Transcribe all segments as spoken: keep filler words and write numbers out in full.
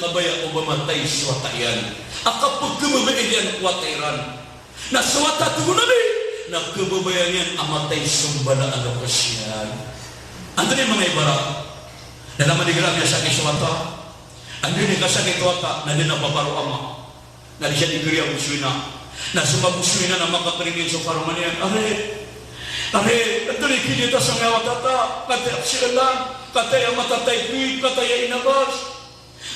Kabaya o ba matay so wata iyan a kapkhababayaan iyan ko wata iran. Na so wata, tig o Nabi, na khababayaan iyan a matay so mbala a loks iyan. Antonaa i manga ibarat? Na taman i gira a miyasakit so wata. Antonaa i kasakit o wata? Na di na paparo ama. Na di siya di kariya ago so ina. Na so mago so ina na makakring iyan so karoma niyan. Ari, ari, antonaa i kiyatiyas angkaya wata ta? Kataya a psilan, kataya a matataykwi, kataya a inabas.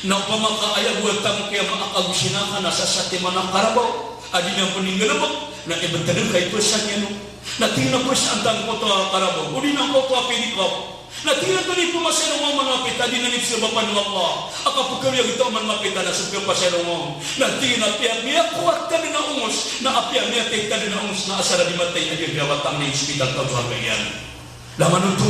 Na opama ka aya bo a tamok iyan a kago si ina ka na sasatiman a karabaw a di niyan pn inggalbk, na ibtad ka i pasa niyan on. Na tig iyan a pasa antaa angkoto a karabaw, odi na angkoto a pinikap. Na tig iyan a antonaa i pmasailongan o man mapita, di na niyan pzabapan o Allah a kapkhawiyagoto o man mapita na so kapsailongan. Na tig iyan a apiya miyakowa tadn a ongos, na apiya miyatay tadn a ongos, na asar a di matay a giyangkaya wata na i hospital ka oto a giyangkaya. Langon oto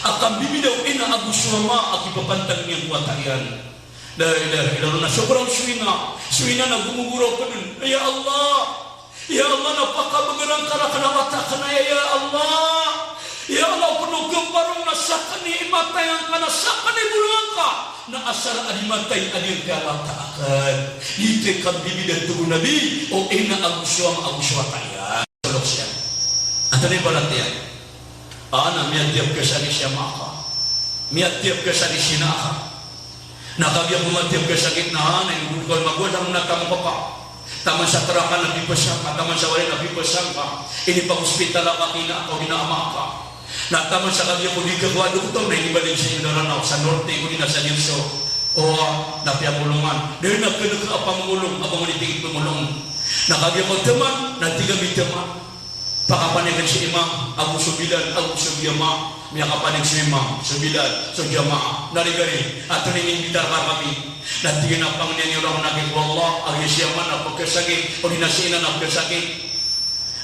a kambibida o ina ago so ama a kipapantag iyan ko wata iyan. La ilaha illallah. Na sobra on so ina, so ina na gomogoraok dn. Ya Allah, ya Allah, na pakabagr angka rakn a wata akn aya, ya Allah. Ya Allah, o pd o kaparo na sakn i matay angka, na sakn i bolong angka, na asar a di matay a giyangkaya wata akn. Giyoto i kambibida, tig o Nabi, o ina ago so ama ago so wata iyan. Loks iyan. Antonaa i ibarat iyan? A, na miyatiyap ka sa di si ama ka. Miyatiyap ka sa di si ina ka. Na kagiya ko matiyap ka sa di ina ka, na inibol ka o mago, na taman ka, taman sa traka na pipasa ka, taman sa wali na pipasa ka. Inipagospital ka ki ina ka odi na ama ka. Na taman sa kagiya ko di ka ko a doktor, na inibaling sa indaranaw sa Norte, odi na sa Nirso. O, na piyabolongan. Dn na kna ka a pambolong, a ba ngoni tig i pambolong. Na kagiya ko taman, na tig ami taman. Pakapanik si imam ago so bilal ago so jamaah. Miyakapanik so imam, so bilal, so jamaah. Na ri gari, antonaa i inimbitar ka rkami? Na tig iyan a pangnian iyo rakn a giya ko Allah a giya si ama na pkhasakit, odi na si ina na pkhasakit.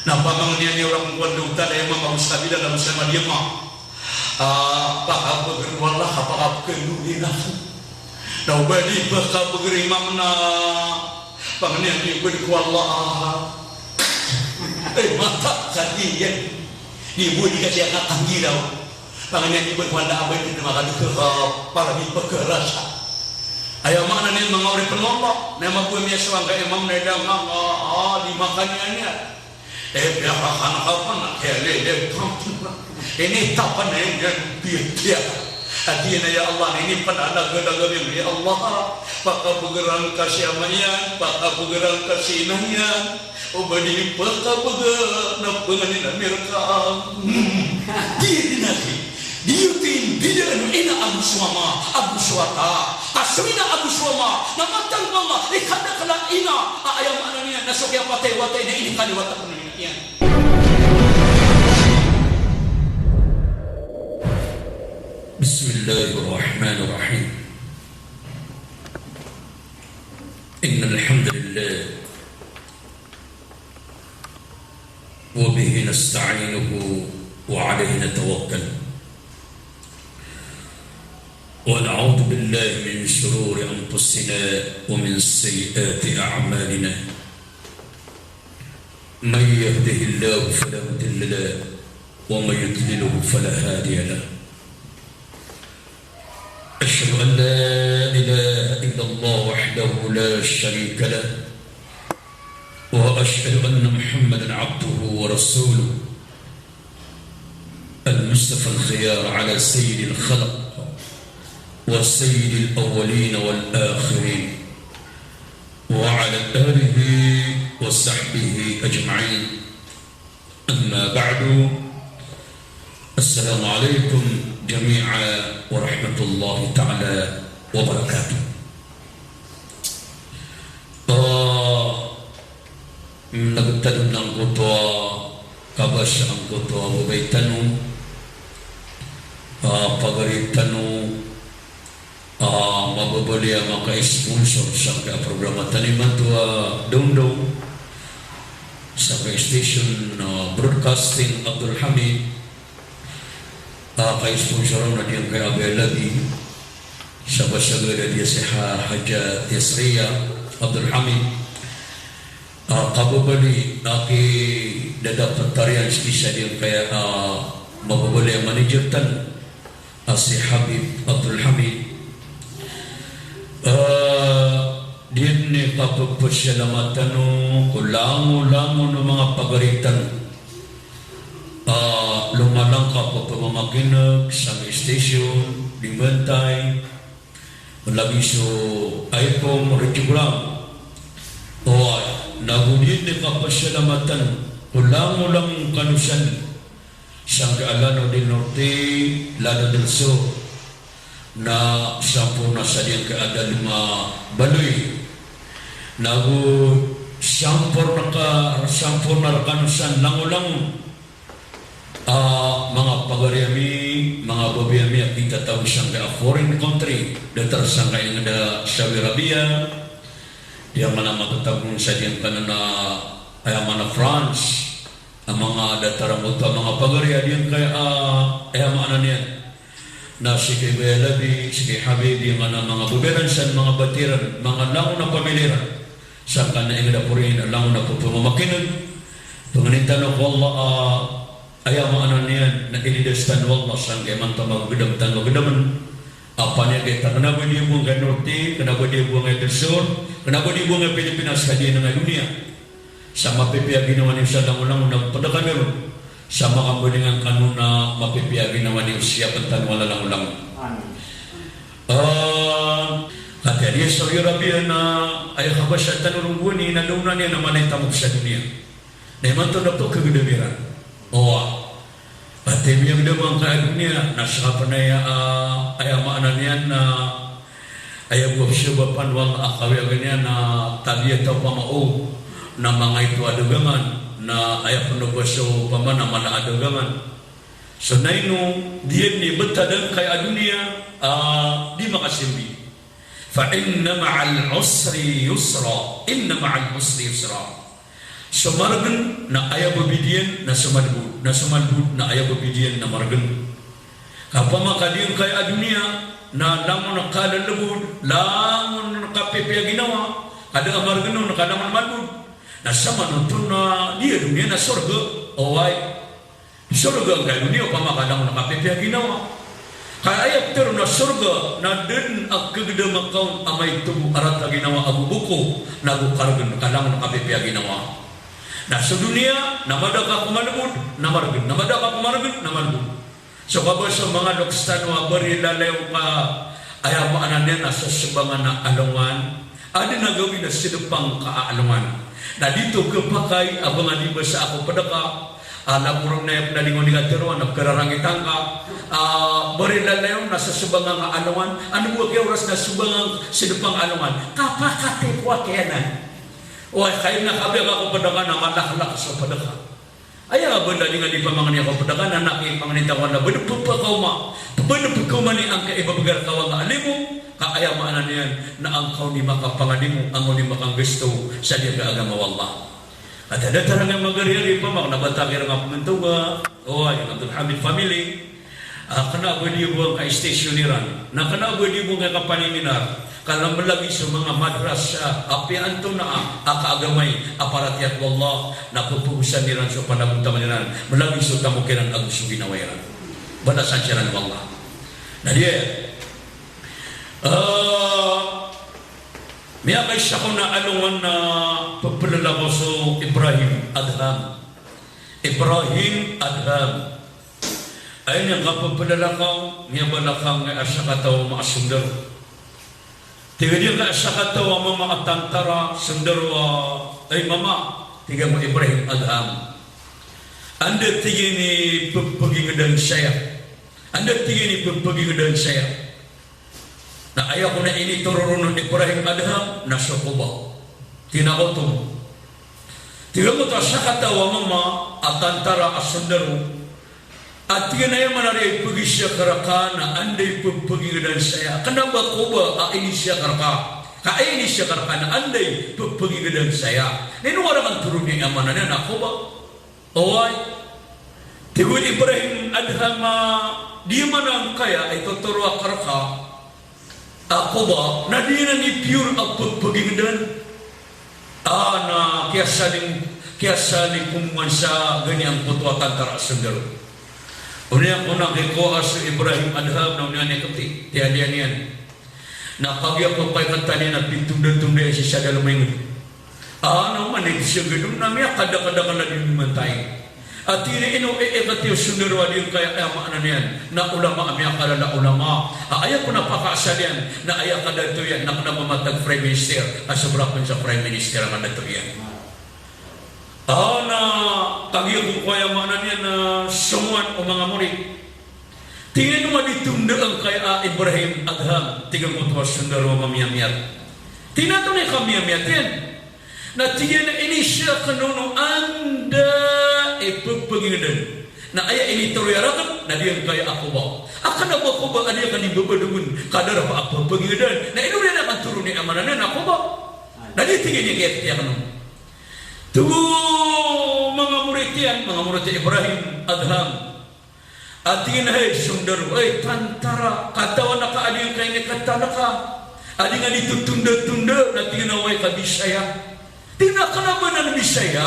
Na pamangnian iyo rakn ko Allah Ta'ala, ya imam, ago sa bilal ago sa jamaah. A, pakabagr o Allah ka pakapkhanoni rakn. Na o ba di pakabagr o imam na pangnian iyo bn ko Allah. E, mataan ka di iyan. Di bo di ka siya kakangiraw. Pangnian iyo bn ko Allah a ba di na makadk ka para di pkharasa. Aya maana niyan, manga oripn o Allah, na aya mambo a miyasowa angkai a imam na aya da nga, a, di makaniyan iyan. E, piyakakan ka pn a kiyalilid ka pn. Initapan iyan, piyapiya. A tig iyan a, ya Allah, na inipn a lagalaga iyan, ya Allah, pakabagr angka si ama iyan, pakabagr angka si ina iyan. O ba di pakabagr na pnganin ami rka. Di, di na di. Di oto i mbidaan o ina ago so ama, ago so wata. Ka so ina ago so ama na mataan ko Allah i kadakl a ina a aya maana niyan na so kiyapatay o wata iyan na inikaliwat akn iyan. بسم الله الرحمن الرحيم. إن الحمد لله وبه نستعينه وعليه نتوكل. ونعوذ بالله من شرور أنفسنا ومن سيئات أعمالنا. من يهده الله فلا مضل له ومن يضلله فلا هادي له. أشهد أن لا إله إلا الله وحده لا شريك له، وأشهد أن محمدا عبده ورسوله، المصطفى الخيار على سيد الخلق وسيد الأولين والآخرين، وعلى آله وصحبه أجمعين. أما بعد، السلام عليكم جميعا ورحمة الله تعالى وبركاته. A, mnagtad on angkoto a kabasa angkoto a babay tano, a, pagari tano, a, mababaloy a maka-sponsor sangkaya programa tano imanto a Dawndaw, sangkaya station, a, Broadcasting Abdul Hamid, a, ka-sponsor on a giyangkaya Abay Alabi, sabasagad a giya si Ha-, Haja Yasriya Abdul Hamid, a, kababaloy a kidadapat tariyan sii sa giyangkaya, a, mababaloy a manager tano, a, si Habib Abdul Hamid. A, Kapagpasalamatan tano ko langolangon o manga pagari tano a lomalangkap a pamamakineg sangkai a station, di Bantay, lagid so Icom Radiogram. Oway, nago di den kapasalamatan ko langolangon o kanosan sangkai a Lanao del Norte, Lanao del Sur, na samporna sa giyangkai a dalem a baloy. Nago samporna ka, samporna rekano san langolangon a manga pagari ami, manga babay ami a kitatago sangkai a foreign country, datar sangkai a inged a Saudi Arabia, di a mana matatago sa giyangkanan a, aya mana France, a manga datar angkoto a manga pagari a giyangkaya a, aya maana niyan na sii kay Baya Labi, sii kay Habib, giyangkanan a manga babay iran san, manga bati iran, manga langon a pamilya iran sangkanan a inged a pori na langon a pepamamakineg. Pangnin tano ko Allah a, aya maana niyan na ilidas tano o Allah sangkai a manga magedam-gedam a panyakit a kena ba di bo angkai Norte, kena ba di bo angkai Sur, kena ba di bo angkai Pilipinas, ka di angkai doniya. Sa mapipiya a ginawa niyo sa langolangon na ped kami ron sa makambalingan kano na mapipiya a ginawa niyo, siyapen tano a langolangon. Amin. Ah, katii a Saudi Arabia na aya kabasa tano ron gowani na da onan iyan a mala i tamok sa doniya. Na imanto na pekegedam iran. Oway. Katii a miyagedam angkai a doniya na seka pen aya, ah, aya maana niyan na aya bo a pesabapan o Allah a kawiyagan iyan na tabiya tano pamao na manga ito a dagangan, na aya pen o ba so pamana mala a dagangan. So na ino, di iyan i betad angkai a doniya a di makasimbi. Fa inna ma'al usri yusra, inna ma'al usri yusra. So maregen na aya bo bidi iyan na so malebod, na so malebod na aya bo bidi iyan na maregen. Ka opama ka di angkai a doniya na langon a kalelebod, langon a kapipiya a ginawa, ka da a maregen on ka langon a malebod. Na samanoto na di a doniya na sorga, oway. Sorga angkai a doniya opama ka langon a kapipiya a ginawa. Ka aya petero na sorga na den a kegedam a kaon a maito bo a rata a ginawa ago boko, nago karegen ka langon a kapipiya a ginawa. Na so doniya na madakl ko malebod na maregen, na madakl ko maregen na malebod. So kabasa o manga loks tano a bari lalayon ka aya maana niyan na sesebangan a alongan. Aden a gawii na sedepang ka a alongan. Na di oto kepakay a ba nga di basa ako ped ka, a, laboren na aya pen a di nga di kateroa na pekararangitan ka, a, bari lalayon na sesebangan a alongan, anda bo a kiyaoras na sebangan, sedepang a alongan. Kapakatay ko a kiyanan. Oway, kagiya na kabiya ka ko ped ka na malaklak so ped ka. Aya ba na di nga di pamangni ako ped ka na, na kipangni tano na ba di pepakaoma, ba di pekaoma ni angkai a ibebegar ka o Allah a limo, ka aya maana niyan na angkaw ni makapangalimo, angkaw ni makanggasto sa giyangkai a agama o Allah. Ata datar angkai a magariari pamang na bata kiran a pementoga, oway, Abdul Hamid family, a, kena ba di bo angkai station iran, na kena ba di bo angkai kapaniminar, ka lagid so manga madrasa a piyantona a, a kaagamai a paratiyaya ko Allah, na pepegosan iran so panagontaman iran, lagid so tamok iran ago so ginawa iran. Balasan siran o Allah. Na di, a, miyakaisa ko na alongan na pepelelakaw so Ibrahim Adham. Ibrahim Adham. Aya niyan kapepelelakaw, miyabalakang a sakataw a mama a sondaro. Tig iyan ka a sakataw a mama a tantara, sondaro a, ay mama, tig iyan ko Ibrahim Adham. Anda tig iyan i pepegingedan saya? Anda tig iyan i pepegingedan saya? Na aya kon a initoro ron o Ibrahim Adham na so Quba. Tig iyan a koto. Tig iyan a koto a sakataw a mama a tantara a sondaro. A tig iyan a aya maana niyan i pegisiya ka reka na anda i pepegingedan saya. Kena ba Quba a inisiya ka reka. Ka aya inisiya ka reka na anda i pepegingedan saya. Na ino warangan toro niyan a maana niyan na Quba. Oway. Tig o Ibrahim Adham a di man angkaya i totoro a kareka a Quba, na di nan i pure a peg-, pegingedan. A, na kiyasaling, kiyasaling komowan sa gani angkoto a tantara a sondaro. Oniya kon a kikowaa so Ibrahim Adham na oniya niyan kepeti, tiyaliya niyan. Na kagiya ko kay katani na pitondatonda iyan sii sa dalem a inged. Ano man i sii sa gedong na miyakadakadakal a di niyo mantay. A tig iyan a ino i, i katiyo sondaro a di ngkaya, aya maana niyan na ulama a miyakalala a ulama. A aya kon a pakaasal iyan na aya kadato iyan na kena ba matag Prime Minister, a sobra pen sa Prime Minister a kadato iyan. Aw na kagiya ko kaya maana niyan na songowan o manga morit. Tig iyan a di tonda angkaya a Ibrahim Adham, tig iyan ko oto a sondaro a mamiyamiyat. Tig iyan a antonaa i kamiyamiyat iyan? Na tig iyan a inisiya aken on o anda i pepagingedan. Na aya initoro iyan raken na di angkaya a Quba. A kena ba Quba a di aken di bebedogen ka darpa a pepagingedan. Na ino di aken toroni a maana niyan a Quba. Na di tig iyan a kiyakiti aken on. Tig o manga morit iyan, manga morit i Ibrahim Adham. A tig iyan a hay sondaro, hay tantara, katawan aka a di ngka inikantanaka. A di ngka di totondatonda, na tig iyan a oway ka bisaya. Tig iyan a kena ba nan bisaya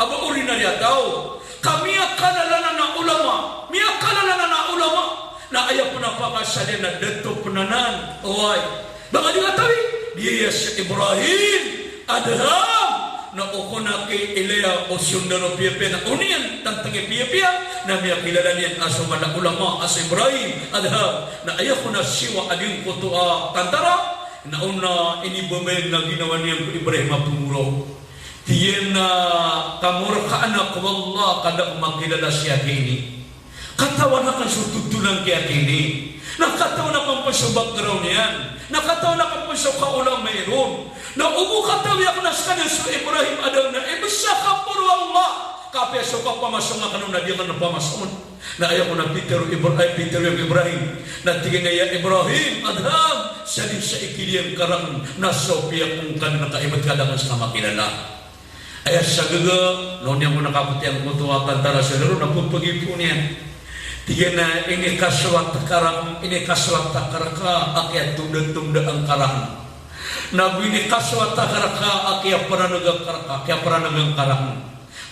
a ba ordinary a taw. Ka miyakalala anan a ulama, miyakalala anan a ulama. Na aya pen a pakaasal iyan na dato pen anan, oway. Ba nga di katawi, di aya si Ibrahim Adham na o kon a kiilaya o sondaro piyapiya na o niyan tantang i piyapiya na miyakilala niyan a so mala a ulama a si Ibrahim Adham. Na aya kon a siyowa a di ngkoto a tantara na on a inibabayag na ginawa niyan ko Ibrahim a pemoro. Tig iyan a kamorkaan ako o Allah ka da ako makilala sii aki ini. Katawan aken so totolan ki aki ini. Na katawan aken pen so background iyan. Na katawan aken pen so kaolama iron. Na o bo katawi aken a sekaniyan so Ibrahim Adham na ibsa ka poro o Allah. Ka apiya so kapamasowan aken on na di aken pamasongen. Na aya kon a pitero Ibra-, ay, pitero iyan ko Ibrahim. Na tig iyan a ya Ibrahim Adham, sadn sa ikiliyan ka raken na so piyakongkadan ka ibt ka da aken seka makilala. Aya sa gaga, na o niyan ko na kapetiyan ko oto a tantara sondaro na pepagipoon iyan. Tig iyan a inikasowat ka raken, inikasowat ka reka a kiyatondatonda angka raken. Na go inikasowat ka reka a kiyaparaneg angka reka, kiyaparaneg angka raken.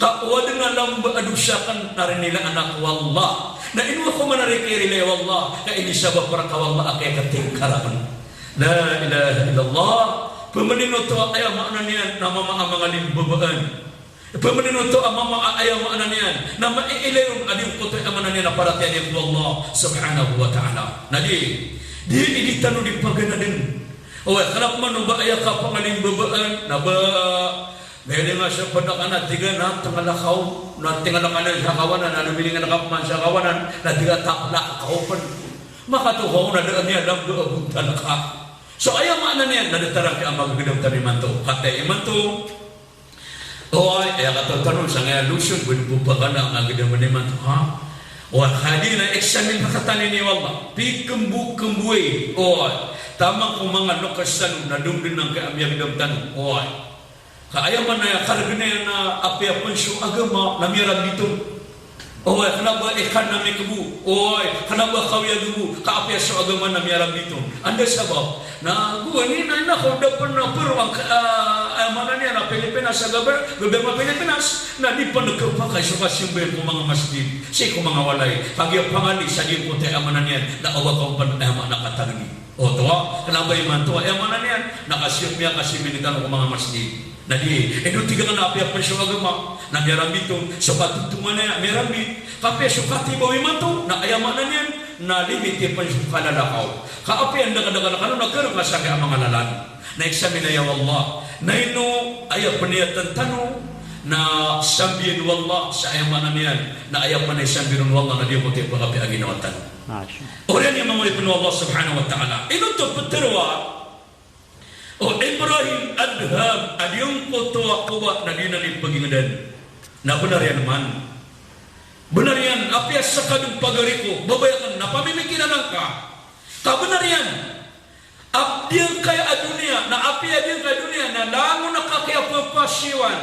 Ka o aden a lamba a dosa aken na rinilaan ako o Allah. Na ino ako man a di kiyarilai o Allah, ka inisabap reka o Allah a kiyakateg ka raken. La ilaha illallah. Pemenen oto a aya maana niyan na mama a manga limbabaan. Pemenen oto a mama a aya maana niyan na maiilay on a di ngkoto a aya maana niyan na paratiyaya ko Allah subhanahu wa ta'ala. Na di, di, di tano di paganaden. Oway, kena pman o ba aya kapangalimbabaan na ba Gaining a so pd ka na tig iyan a tengala ka on, na tengala ka na sa kawanan, na domining ka pman sa kawanan, na tig iyan a tengala ka on pn. Makatokaw na da a miyalamba a bontal ka. So aya maana niyan na datar angkai a magagdam tano imanto. Kataya imanto. Oway, aya kataw tano sangkaya losod, bn bo pagana a magagdam imanto, ha? Oway, ka di na examine rktano ini, wallah. Pikmbokmboy. Oway. Taman ko manga lokas tano na dongdon angkai a miyagdam tano. Oway. Ka aya maana aya kargn iyan na apiya pn so agama na miyarambit on. Oway, kna ba ikan na mikbo. Oway, kna ba kawiyag bo. Ka apiya so agama na miyarambit on. Anda sabap? Na gowani na ina ko da pn na paro angka, ah, aya maana niyan na Pilipinas, sa gabar, gabar a Pilipinas. Na di pn khapakay so kasimbayan ko manga masjid. Sii ko manga walay. Kagiya pangali sa di ko te aya maana niyan. Na awa ka on pn aya maana katagni. Oto a, kna ba imanto a, aya maana niyan, na kasi, miyakasiminig tano ko manga masjid. Na di, ino tig akn a apiya pn so agama, na miyarambit on, so katotongan iyan, miyarambit. Ka apiya so katibaw imanto, na aya maana niyan, na limiti pn so kalalakaw. Ka apiya ndakadakal kano, na kareka sangkai a manga lalan. Na examine aya, wallah. Na ino, aya pn iyatan tano, na sambiyan o Allah, sa aya maana niyan, na aya pn aya sambiyan o Allah, na di ko te pakapiya a ginawa tano. Masha Allah. Oriyan iyan manga oripn o Allah subhanahu wa ta'ala. Ino oto ptharoa o Ibrahim Adham a di angkoto a Quba na di niyan di pagingdan. Na bnar iyan man. Bnar iyan, apiya skadn pagari ko, babaya akn, na pamimikiran angka. Ka bnar iyan. Apiya di angkaya a doniya, na apiya di angkaya a doniya, na langon a kakiyappasiwan.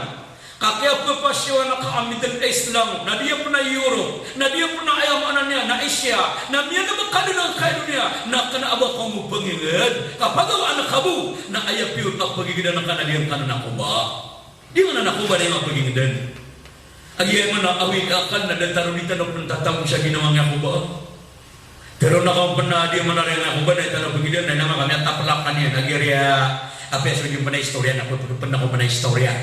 Kakiyappasiwan a ka a Middle East langon, na di pn a Europe, na di pn a aya maana niyan, na Asia, na miyan'g ka dn angkaya a doniya, na kna a ba ka on pangingd, ka pagawaan ka bo, na aya piyor a pagingdan ka na di angkanan a Quba. Di angkanan a Quba, di angkanan a pagingdan. Agi aya maana a awid a akal na datar o di tano pn tatago sa ginawa niyan a Quba. Pero na ka pn a di manaraya ko ba na tano pagilaya na manga kami a taplakan iyan, na giri a, apiya so di pn a istorya na ko pn ako pn a istorya.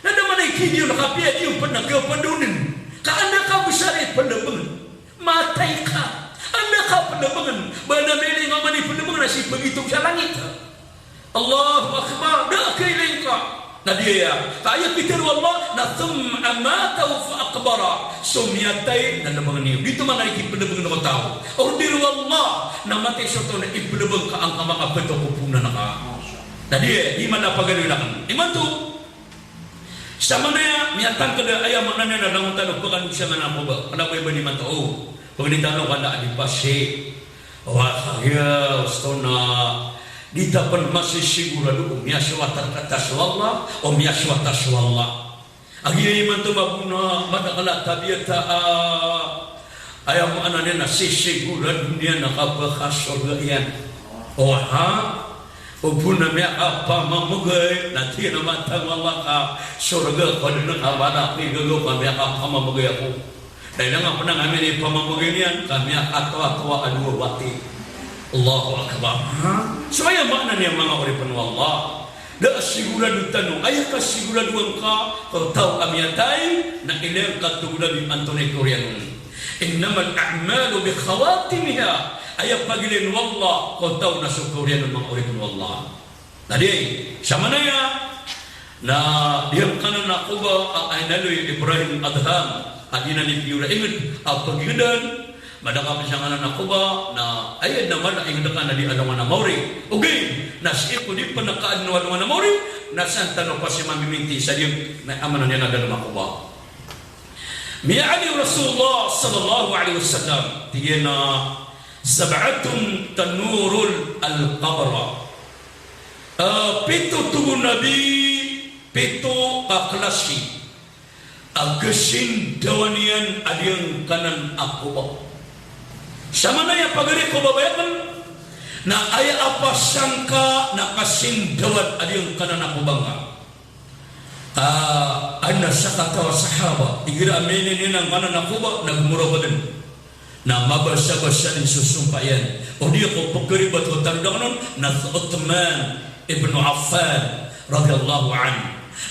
Na da man a ikidiyo na kapiya diyo pn a kapandonin. Ka anda ka bsar i plbngn. Matay ka. Anda ka plbngn. Ba na mili nga man i plbngn na si pagitog sa langit. Allahu Akbar, da a kailay ngka. Na di aya. Ka aya pitharo o Allah, na thumma amatahu fa aqbara. So miyatay na lbngn iyan. Di oto man a ikiplbngn o taw. Order o Allah, na matay so taw na iplbng ka angka makapto ko poon a naka. Na di aya, di man a pagaloy na kn. Imanto, samanaya, miyatangkd a aya maana niyan na langon tano pkhanosiyangan a koba. Kna ba iba niyo imanto, o, pagni tano kna a di pasi. Wa khagiya, osto na, di ta pn masisigurado o miyasoat rka ta so Allah, o miyasoat ta so Allah. Agiya imanto mabona, madakl a tabiat a, aya maana niyan na sisigurado niyan a kapkhasorga iyan. O ha? O bo na miyakapamamgay, na di na matag o Allah ka sorga ko dn ka bala pigagaw ka miyakapamamgay ako. Dai lang a pn a ngamin i pamamgay niyan, ka miyakatowatowa a dowa wati. Allahu Akbar. Ha? So aya maana niyan manga oripn o Allah. Da a sigurado tano, aya kasiguradoan ka, ko taw a miyatay, na ilay ngka togoda di antonaa i kaoriyan on. Innamal a'malu bi khawatimiha. Aya pagilayn o Allah ko taw na so kaoriyan on manga oripn o Allah. Na di, samanaya, na di angkanan a koba a inaloy Ibrahim Adham, a di na nipiyoraingd a pagingdan, madakl a pzanganan a koba, na aya na mala ingd ka na di alongan a maori. Ogaid na sii ko di pn a kaadn o alongan a maori, na san tano pasi mamiminti sa di na aya maana niyan na dalm a koba. Miyaaloy o Rasulullah sallallahu alaihi wasallam, tig iyan a, "Sab'atun tanurul qabra." Ah, pito, tig o Nabi, pito ka klasi a kasindawan iyan a di angkanan a koba. Samanaya pagari ko babay akn, na aya a pasang ka na kasindawan a di angkanan a koba ngka. Ah, adn a sakataw a sahaba, igira a miyainan iyan angkanan a koba, na gomorok dn. Na mabasabasa dn so sompa iyan. O di ko pkaribat ko tano da kn on, na si Uthman ibn Affan radhiyallahu anhu.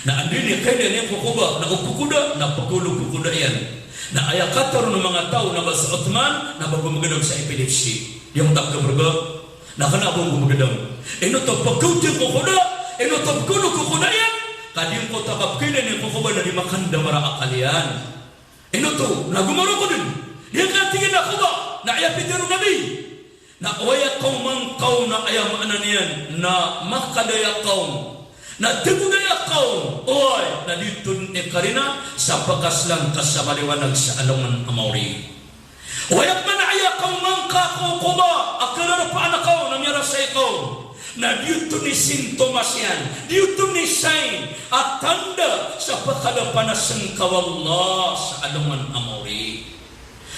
Na anda i kailay niyan ko koba, na o kokoda, na pkhaolo ko koda iyan. Na aya katharo o manga taw na ba si Uthman, na ba gomagdam sa epilepsy. Di on tak kabrga. Na kna ba gomagdam. Ino to pkhaoti ko koda, ino to pkhaolo ko koda iyan. Ka di ko tak kapkailay niyan ko koba na di makandamar a akal iyan. Ino to, na gomorok dn. Di ka tig iyan a koba, na aya pitharo o Nabi. Na oway a kawman ka on na aya maana niyan, na makadaya ka on. Na tagodaya ka on, oway, na di oto dn ikarina sa pkaslang ka sa maliwanag sa alongan a maori. Oway a pman a aya kawman ka ko koba, a kararpaan ka on, na miyarasay ka on. Na di oto dn isintomas iyan, di oto dn isign a tanda sa pkalapanas ngka o Allah sa alongan a maori.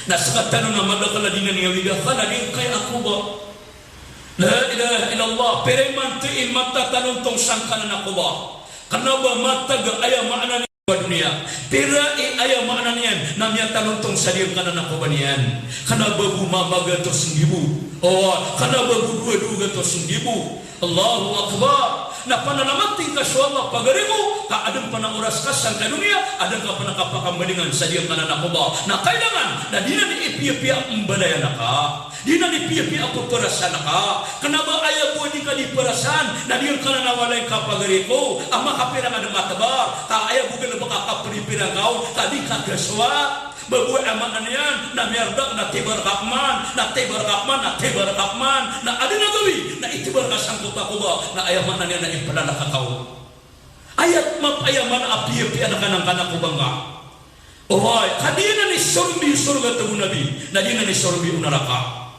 Na sktano na madakl a di niyan iyawida ka na di ngka aya koba. La ilaha illallah, pira imanto i matatarontong sangkanan a koba. Kna ba matag a aya maana niyan a doniya. Pira i aya maana niyan na miyatarontong sa di angkanan a koba niyan. Kna ba bo mamagatos nggibo. O, kna ba bo dowa, dowa gatos nggibo. Allahu Akbar. Na panalamat ingka so Allah pagari ko, ka adn pn a oras ka sangkai doniya, adn ka pn a kapakambalingan sa di angkanan a koba. Na kailangan na di niyan ipiyapiya mbalayan ka. Di niyan ipiyapiya ppharasan ka. Kna ba aya bo a di ka di parasan, na di angkanan a walay ka pagari ko, a makapira ka dn matbar, ka aya bo galbk a kapripira ngka on, ka di ka gasowa. Ba bo aya maana niyan, na miyardak na tibar ka pman, na tibar ka pman, na tibar ka pman, na adn a gawii, na itibar ka sangkoto a koba, na aya maana niyan na iplalaka ka on. Aya map-, aya maana a piyapiya angkanan a koba ngka. Oway, ka di niyan isorombi o sorga, tig o Nabi, na di niyan isorombi o naraka.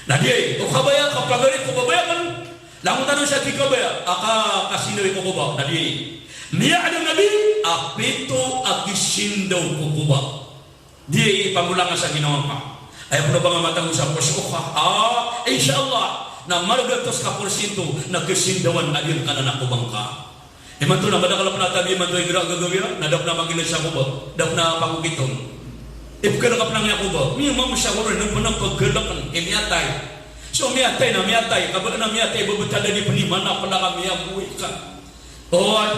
Na di, o kabaya ka pagari ko babay akn, langon tano sa di kabaya, a ka, kasindawi ko koba, na di. Miyaaloy o Nabi a pito a kisindaw ko koba. Di pangolanga sa ginawa ngka. Aya pn o ba nga matago sa poso ka. Ah, insha Allah, na margatos ka porsinto na kasindawan a di angkanan a koba ngka. Imanto na madakl a pn a tabi imanto igira gagawii, na da pn a mangilay sa koba, da pn a pangokit on. Ipkhalk a pn angkoto ba, miyamamsa ko ron, na pn a pkhalkn i miyatay. So miyatay na miyatay, ka ba adn a miyatay a babtad a di pn iman a plak a miyabowai ka. Oway.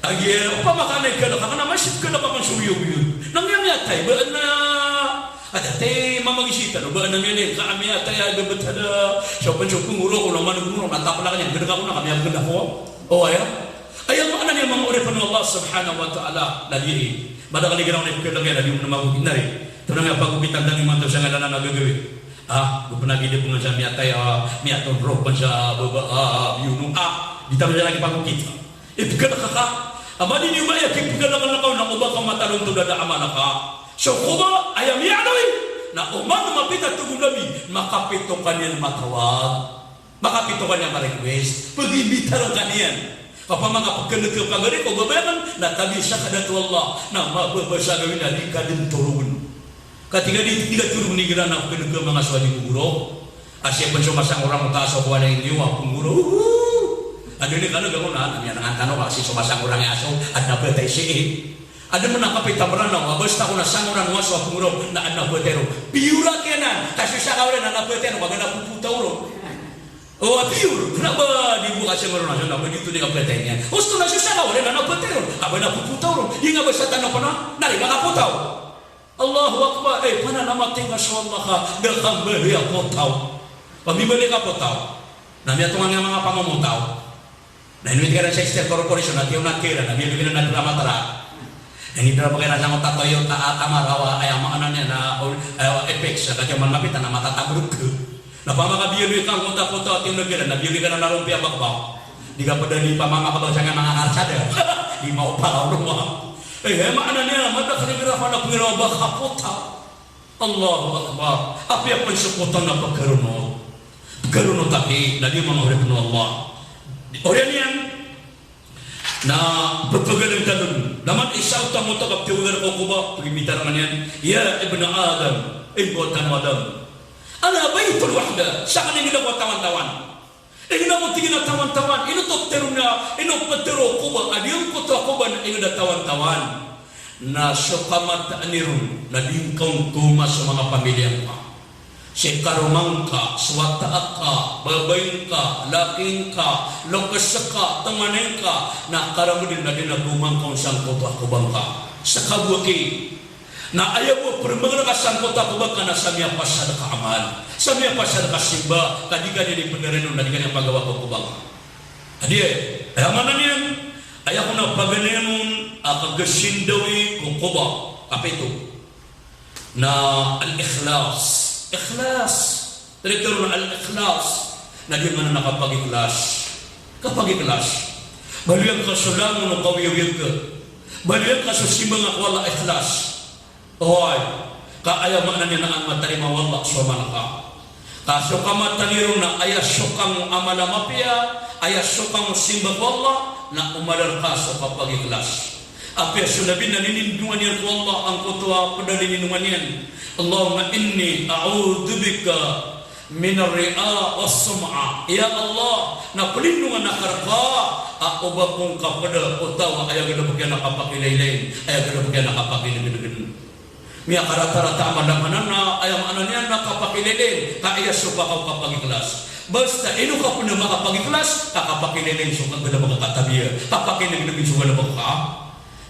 Aya opama ka na ikhalk ka, na mas ipkhalk ka pn so iyogoyog. Na miyamiyatay, ba adn a, a da tano mamagisitan, ba adn a miyalingka a miyatay a babtad a, so pn so pngoro ko, na manogoro, na taplak iyan, khalk ako na ka miyapkhalk ako. Oway. Aya maana niyan manga oripn o Allah subhanahu wa ta'ala, na di, madakl i giraw na ipkhalk iyan, na di on magogit na ri. Tonaa i pagogitan tano imanto sa ngalan a gagawii. Ah, go pn a gii di pn sa miyatay, ah, miyatonrok pn sa baba, ah, biyono, ah, di tano sa lagid pagogit. Ipkhalk ka. Amay di niyo ba aya kipkhalk ka na kaw na oba ka matalon to da a amal ka. So ko ba, aya miyaaloy. Na oman mapita togo Nabi, makapito ka niyan matawag. Makapito ka niyan ma-request, pagimbitar ka niyan. Opama ka pkhalk ka pagari ko babayaan, na tabi sa kadat o Allah, na mababasa gawii na di ka dn toroon. Ka tig a di, di ka toroon igira na pkhalk ka manga so adi ko goro. A sii pn so masangorang o taas o walay niyo a pngoro. Uhu. Adn i kano gamo na, na miyanangan tano ka sii so masangorang i aso, adn a batay sii. Adn pn a kapita Mranaw a basta ko na sangoran o aso a pngoro na adn a batay ron. Piyora kiyanan, ka so isa ka walay na adn a batay ron, ka ba na popotaw ron. O, a piyor, kna ba di bo ka sangoran o aso na ba di to di ka batay niyan. Osto na so isa ka walay na adn a batay ron, ka ba na popotaw ron. Di nga ba sa tano pn a, na di makapotaw. Allahu Akbar, eh, pana na matay ka so Allah ka, da ka mbaloy a potaw. Pamimali ka potaw. Na miyatongan nga manga pangomotaw. Na inowit ka na sa Eastern Corporation, na tiyo na tira, na biyaloy ka na na dra matara. Na inidra ba ka na sa mata Toyota, a, Camry, a, aya maana niyan na, o, aya Apex, sa katiyo man mapita na matatabrok. Na pama ka biyaloy ka angkoto a potaw, tiyo na tira, na biyaloy ka na na rompiya bakbak. Di ka pd a di pamangabag sa nga manga karsada. Di maopara o roma. Eh, aya maana niyan, madakl i giraw na pngiraw ba ka potaw. Allahu Akbar. Apiya pn so potaw na pkaronot. Pkaronot aki, na di manga oripn o Allah. Oriyan iyan, na pphagalang tano. Na man isa o tamoto ka pthawagan ko Quba, pagimbitar ka niyan, "Ya ibna Adam, aya mbawataan o Adam. Ana baytul wahda, sakn i ingd ako a tawantawan." Ingd ako tig iyan a tawantawan, ino to ptharoon a, ino ptharoon o Quba, a di angkoto a Quba na ingd a tawantawan. Na so kamataan iyan ron, na di ngka on koma so manga pamilya ngka. Si karoma ngka, so wata aka, babay ngka, laki ngka, lokes ka, tonganay ngka, na karamd na di na goma ngka on sangkoto a Quba ngka. Sa kabowaki, na aya bo a prmangn ka sangkoto a Quba ngka na sa miyapasad ka amal, sa miyapasad ka simba, ka di ka niyan ipndaran on, na di ka niyan pagawa ko Quba ngka. Adi, aya maana niyan, aya kon a paganay on a kagasindawi ko Quba, kapito. Na al-ikhlas. Ikhlas. Titho ron a al-ikhlas. Na di maana na kapag-ikhlas. Kapag-ikhlas. Baloy angka so langon o kawiyawiyag ka. Baloy angka so simba ngka ko Allah, ikhlas. Oway. Ka aya maana niyan na an matarima o Allah so amal ka. Ka so kamataan iyan ron na aya sokang o amal a mapiya, aya sokang o simba ko Allah, na omaal rka so kapag-ikhlas. Apiya so Nabi na inindongan iyan ko Allah angkoto a pd a inindongan iyan, "Allahumma inni a'udhu bika minar riya was sum'a." Ya Allah, na plindongan akn rka a oba ko ngka pd o taw a aya galbk iyan na kapakilaylay, aya galbk iyan na kapakinegnegan. Miyakaratarata a madamanana, aya maana niyan na kapakilaylay, ka aya sopak o kapag-ikhlas. Basta ino ka pn a makapag-ikhlas, ka kapakilaylay so galbk ka tabiya, kapakinegneg so galbk ka.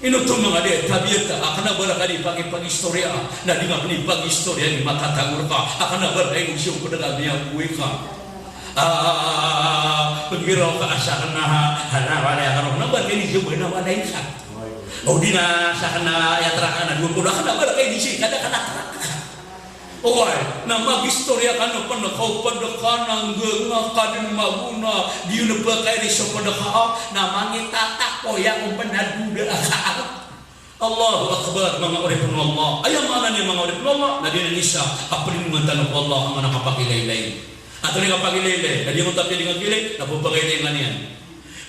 Ino to manga di, tabiya ta, a kna ba rka di pagi-, pag-istorya, na di nga pn di pag-istorya i matatago rka, a kna ba rka ino so pd ka miyabowai ka. Ah, pgiraw ka a sakn na, ha, na, wala ya karo, na ba rka di so ba na wala ya sa. O di na sakn na aya trak ka na dowa polo, a kna ba rka di si, kada kna trak ka. Oway, na mag-istorya kano pn, kaw pd ka na ngga nga ka dn magona, di on pkairi so pd ka, na mangitatakoya ko pn a doda ka. Allahu Akbar, manga oripn o Allah. Aya maana niyan manga oripn o Allah, na di niyan isa a plindongan tano ko Allah a maana kapakilaylay. Antonaa i kapakilaylay, na di ngka on tapiya di ngka kilaylay, na pphakailay ngka niyan.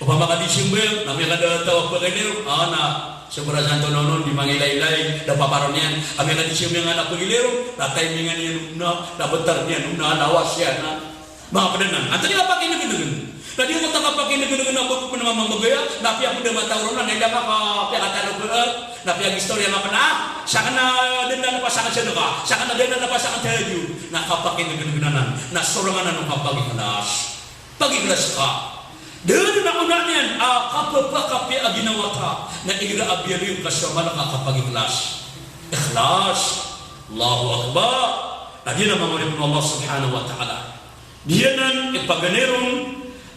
Opama ka di simba, na miyakada a taw a pakailay ron, a na, sobra santo nonon, di mangilaylay, da paparon iyan. Amay ka di simba nga na pakailay ron, na taimingan iyan on na, na btar iyan on na, na lawas iyan na. Manga pd anan. Antonaa i kapakinegnegen? Na di ngka on kapakinegnegen a ba ko pn a mamamagaya, na apiya pd a mataw ron na, na ilay ka, apiya katalog ka, Na piyagistorya nga pn a, sakn na dn a napasangan sadaka, sakn na dn a napasangan tahajjud. Na kapakingngngan anan, na sorang anan o kapagikhlas. Pagikhlas ka. Da dn a ona niyan a kapphakapiya a ginawa ta. Na igira a biyaloy ka so mala ka kapagikhlas. Ikhlas. Allahu Akbar. Na giyanan manga oripn o Allah subhanahu wa ta'ala. Giyanan i paganay ron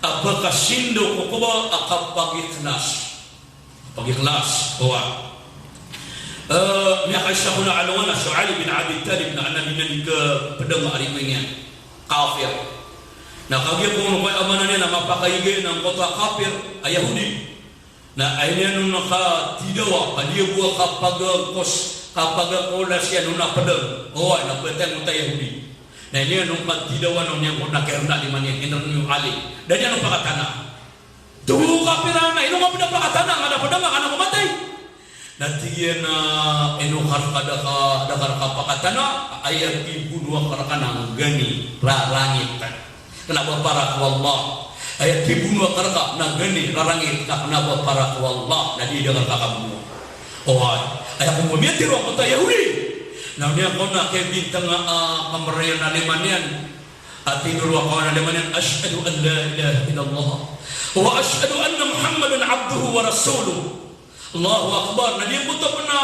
a pkasindaw ko koba a kapagikhlas. Pagikhlas, kowa. Eh, miyakaisa ko na alongan a so Ali bin Abi Talib na anan inan i kapdang a riko iyan. Kafir. Na kagiya ko ono ko aya maana niyan na mapakaiga iyan angkoto a kafir a Yahudi. Na aya niyan on a katidawa, ka di bo a kapagkos, kapagkolas iyan on a pdang. Oway, na ptay angkoto a Yahudi. Na aya niyan on katidawa na oniyan ko na kernda lima niyan, inrn iyo Ali. Da niyan on pakatana. Togo kapira na ino nga pd a pakatana, nga da pd a nga ka na ko matay. Na tig iyan a ino ka rka da ka, da ka rka pakatana, aya kibonoa ka rka na gani rarangit. Kna ba para ko Allah. Aya kibonoa ka rka na gani rarangit, kna ba para ko Allah. Na di da ka rka kabonoa. Oway. Aya ko mamiyatiro angkoto a Yahudi. Na oniyan ko na kibintang a kamr iyan a lima niyan. Ati noro a kawan a lima niyan, "Ashhadu an la ilaha illallah. Wa ashhadu anna Muhammadan abduhu wa rasuluh." Allahu Akbar. Na di bo to pn a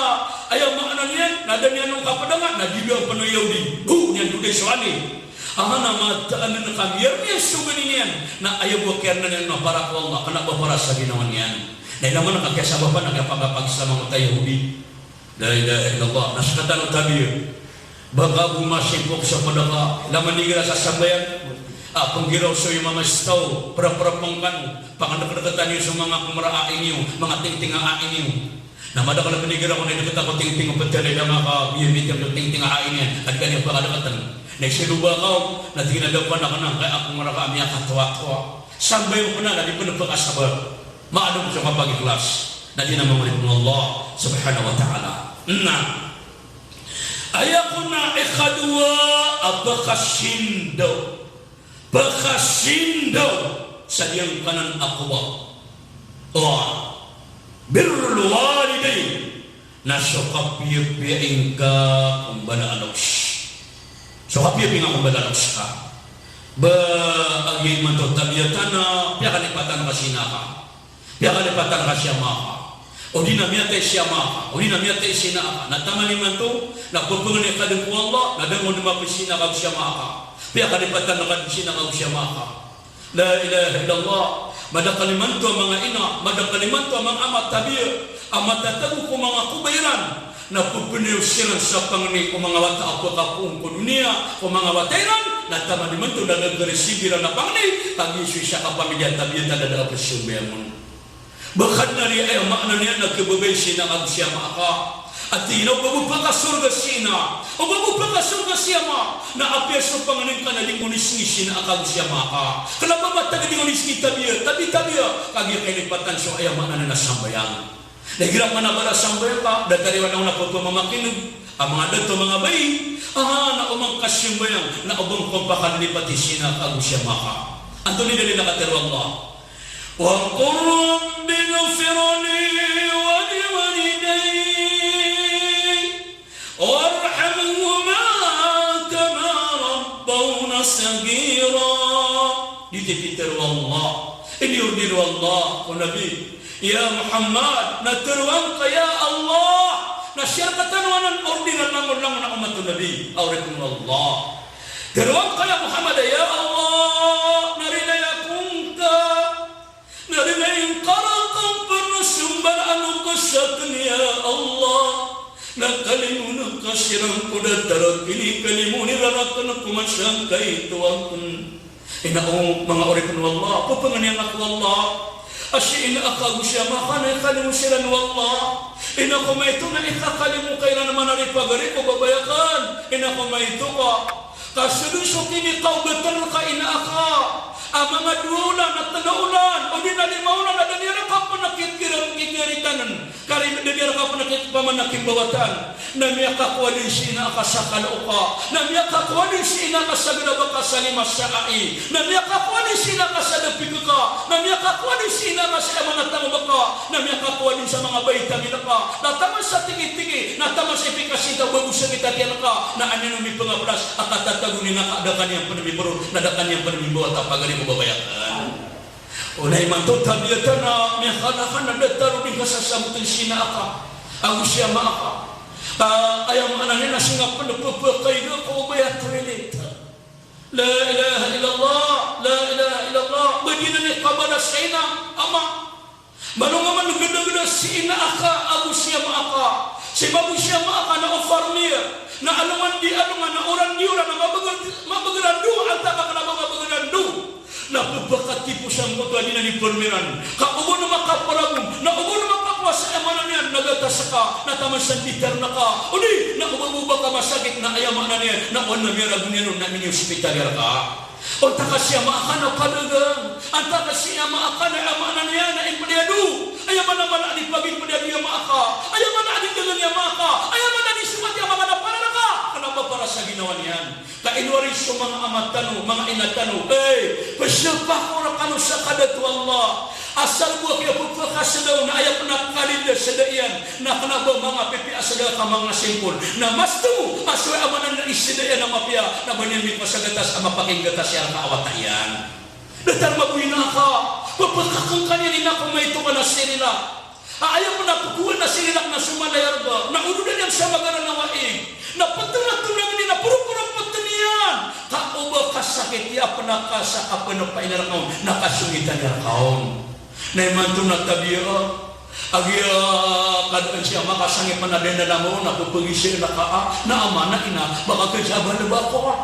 aya maana niyan, na da niyan on kapdanga, na di bo pn o Yahudi. Bo niyan dodai so Ali. Aha na mataan a kamiyaroon iyan so gani niyan. Na aya bo a kiyarna niyan na para ko Allah, kna ba para sa ginawa niyan. Na ilay man a kakiyasabapan a kiyapagkapag-Islam angkoto a Yahudi. La ilaha illallah. Na sktano tabiya. Ba ka bo masimpok sa pd ka, ilay man igira sa sambayang. A, pnggiraw so imam a staw, prapra pngkano, pangandkdktan iyo so manga kmra a iniyo, manga tingting a iniyo. Na madakl a pnggiraw ko na idkt ako tingting o ptari da nga ka, biya miting o tingting a iniyan, a di ka niyan pakadktn. Na isido ba ka, na tig iyan a da ko na kna, kaya ako nga rka a miyakatowatowa. Sambayang ko na, na di pn pkasabar. Maadn so kapagikhlas. Na di na mamori ko Allah subhanahu wa ta'ala. Na aya ko na ikadowa a pkasindaw. Pkasindaw sa giyangkanan a koba. O, birrul walidayn. Na so kapiyapiya ingka ko mbala a loks. So kapiyapiya ingka ko mbala a loks ka. Ba a giya imanto tabiya tano, piyakalipatan ka si ina aka. Piyakalipatan ka si ama aka. O di na miyatay si ama aka. O di na miyatay si ina aka. Na taman imanto, na pphangni ka dn ko Allah, na da ngka on mapiya si ina aka ago si ama aka. Piyakalipatan ka dn si ina aka ago si ama aka. La ilaha illallah. Madakl imanto a manga ina, madakl imanto a manga ama tabiya a matatago ko manga koba iran. Na pphanao siran sa pangni ko manga wata a pkapoon ko doniya, ko manga wata iran, na taman imanto na da gari sibiran a pangni, kagiya so isa ka pamilya tabiya ta da a pzambayang on. Ba ka dn a di aya maana niyan na khababaya si ina aka ago si ama aka. Ati ina, o ba bo pkasorga si ina, o ba bo pkasorga si ama, na apiya so pangni ngka na di ngka on isngi si ina aka ago si ama aka. Kna ba matag di ngka on isngi tabiya, tabi, tabiya, kagiya kalipatan so aya maana niyan na sambayang. Na igira pman a ba da sambayang ka, datar iyan a pphamamakin'g a manga dato, manga bai, aha, na oman ka sambayang, na oba ngka on pakalilipati si ina aka ago si ama aka. Antonaa i dalil a katharo o Allah? Wa qur rabbi ighfir li wa liwalidayya warhamhuma kama rabbawna saghira. Di titero o Allah, iniorder o Allah ko Nabi, ya Muhammad, na tharoa ngka ya Allah, na siya rktano anan order a langon-langon a omat o Nabi, a oripn o Allah. Tharoa ngka ya Muhammad, ya Allah, na rilai ako ngka. Na rilai ngka rakn pn so mbalaan o ka sakn ya Allah. Na kalimoon ka siran ko datar a kinikalimoon iran rakn ko masa a kaito akn. Ina o manga oripn o Allah, pphangniyaan ko Allah a si ina aka ago si ama aka na ikalimo siran o Allah. Ina ko maito na ikakalimo ka iran a manaripagari ko babay akn. Ina ko maito ka. Ka so dn so kinikaogatan ka ina aka a manga dowa olan, a tlo olan, odi na lima olan a da niyan rka pn a kikirang kikiritanan, ka da niyan rka pn a kikipamanakimbawatan, na miyakakowa dn si ina aka sa kalo ka, na miyakakowa dn si ina aka sa galbk a sa lima sa ai, na miyaka Miyakakowa dn si ina ka sa da pik ka, na miyakakowa dn si ina ka sa aya maana a tangobak ka, na miyakakowa dn sa manga baita a miyaka, na taman sa tingitiki, na taman sa ipikasinta o babosakit a tiyan ka, na an iyan on mipangaplas a katatago niyan ka da ka niyan pn mimboro, na da ka niyan pn mimbawata pagari ko babay akn. O na imanto tabiya tano, miyakala ka na datar o di ngka sasamotn si ina aka ago si ama aka. Ka aya maana niyan na sii ngka pn pphakailaya ko obay a toilet. La ilaha illallah, la ilaha illallah. Ba di niyan kabalas sa ina, ama. Ba alongan man gadagda si ina aka ago si ama aka, si ama ago si ama aka na o farmir, na alongan di alongan, na oran di oran, na mabagr, mabagr a ndo, antaa ka kna ba mabagr a ndo. Na pphakatipo sangkoto a di niyan di farmiran. Ka o ba niyan makaparagom, na o ba niyan makakowa sa aya maana niyan na gatas ka, na taman sa nditar na ka. O di, na o ba bo ba ka masakit, na aya maana niyan na o na miyaragom iyan on na minihospital iyan rka. Antaa ka si ama aka na padagang, antaa ka si ama aka na aya maana niyan na ipd iyan ado. Aya maana a mala a di pagipd iyan ado i ama aka, aya maana a di dagang i ama aka, aya maana a di somat i ama aka na para rka, kna ba para sa ginawa niyan. Ka ino ari so manga ama tano, manga ina tano, ey, pzapako rkano sa kadato o Allah. Asal bo a kiyapaphakasda on na aya pn a kalid a sda iyan na kna ba manga pipiya a sda ka manga simpol. Na mas tomo a so aya maana niyan na isda iyan a mapiya na ba niyan mipasagatas a mapakinggatas iyan rka a wata iyan. Datar mambo i ina aka, pphakakngka niyan i ina ko maito ka na Cerelac. A aya pn a pkowaan a Cerelac na so mala iyan rka, na olodan iyan sa magaran a waig. Na ptnga-tnga niyan, na poro-poro ptn iyan. Ka o ba kasakit iyan pn a kasa ka pn a paina rka on, na kasongitan iyan rka on. Na imanto na tabiya, a giya kadaan si ama ka sangip a da dn a langon, na pphagisa iyan rka a, na ama, na ina, ba ka khasabaad ba ako a.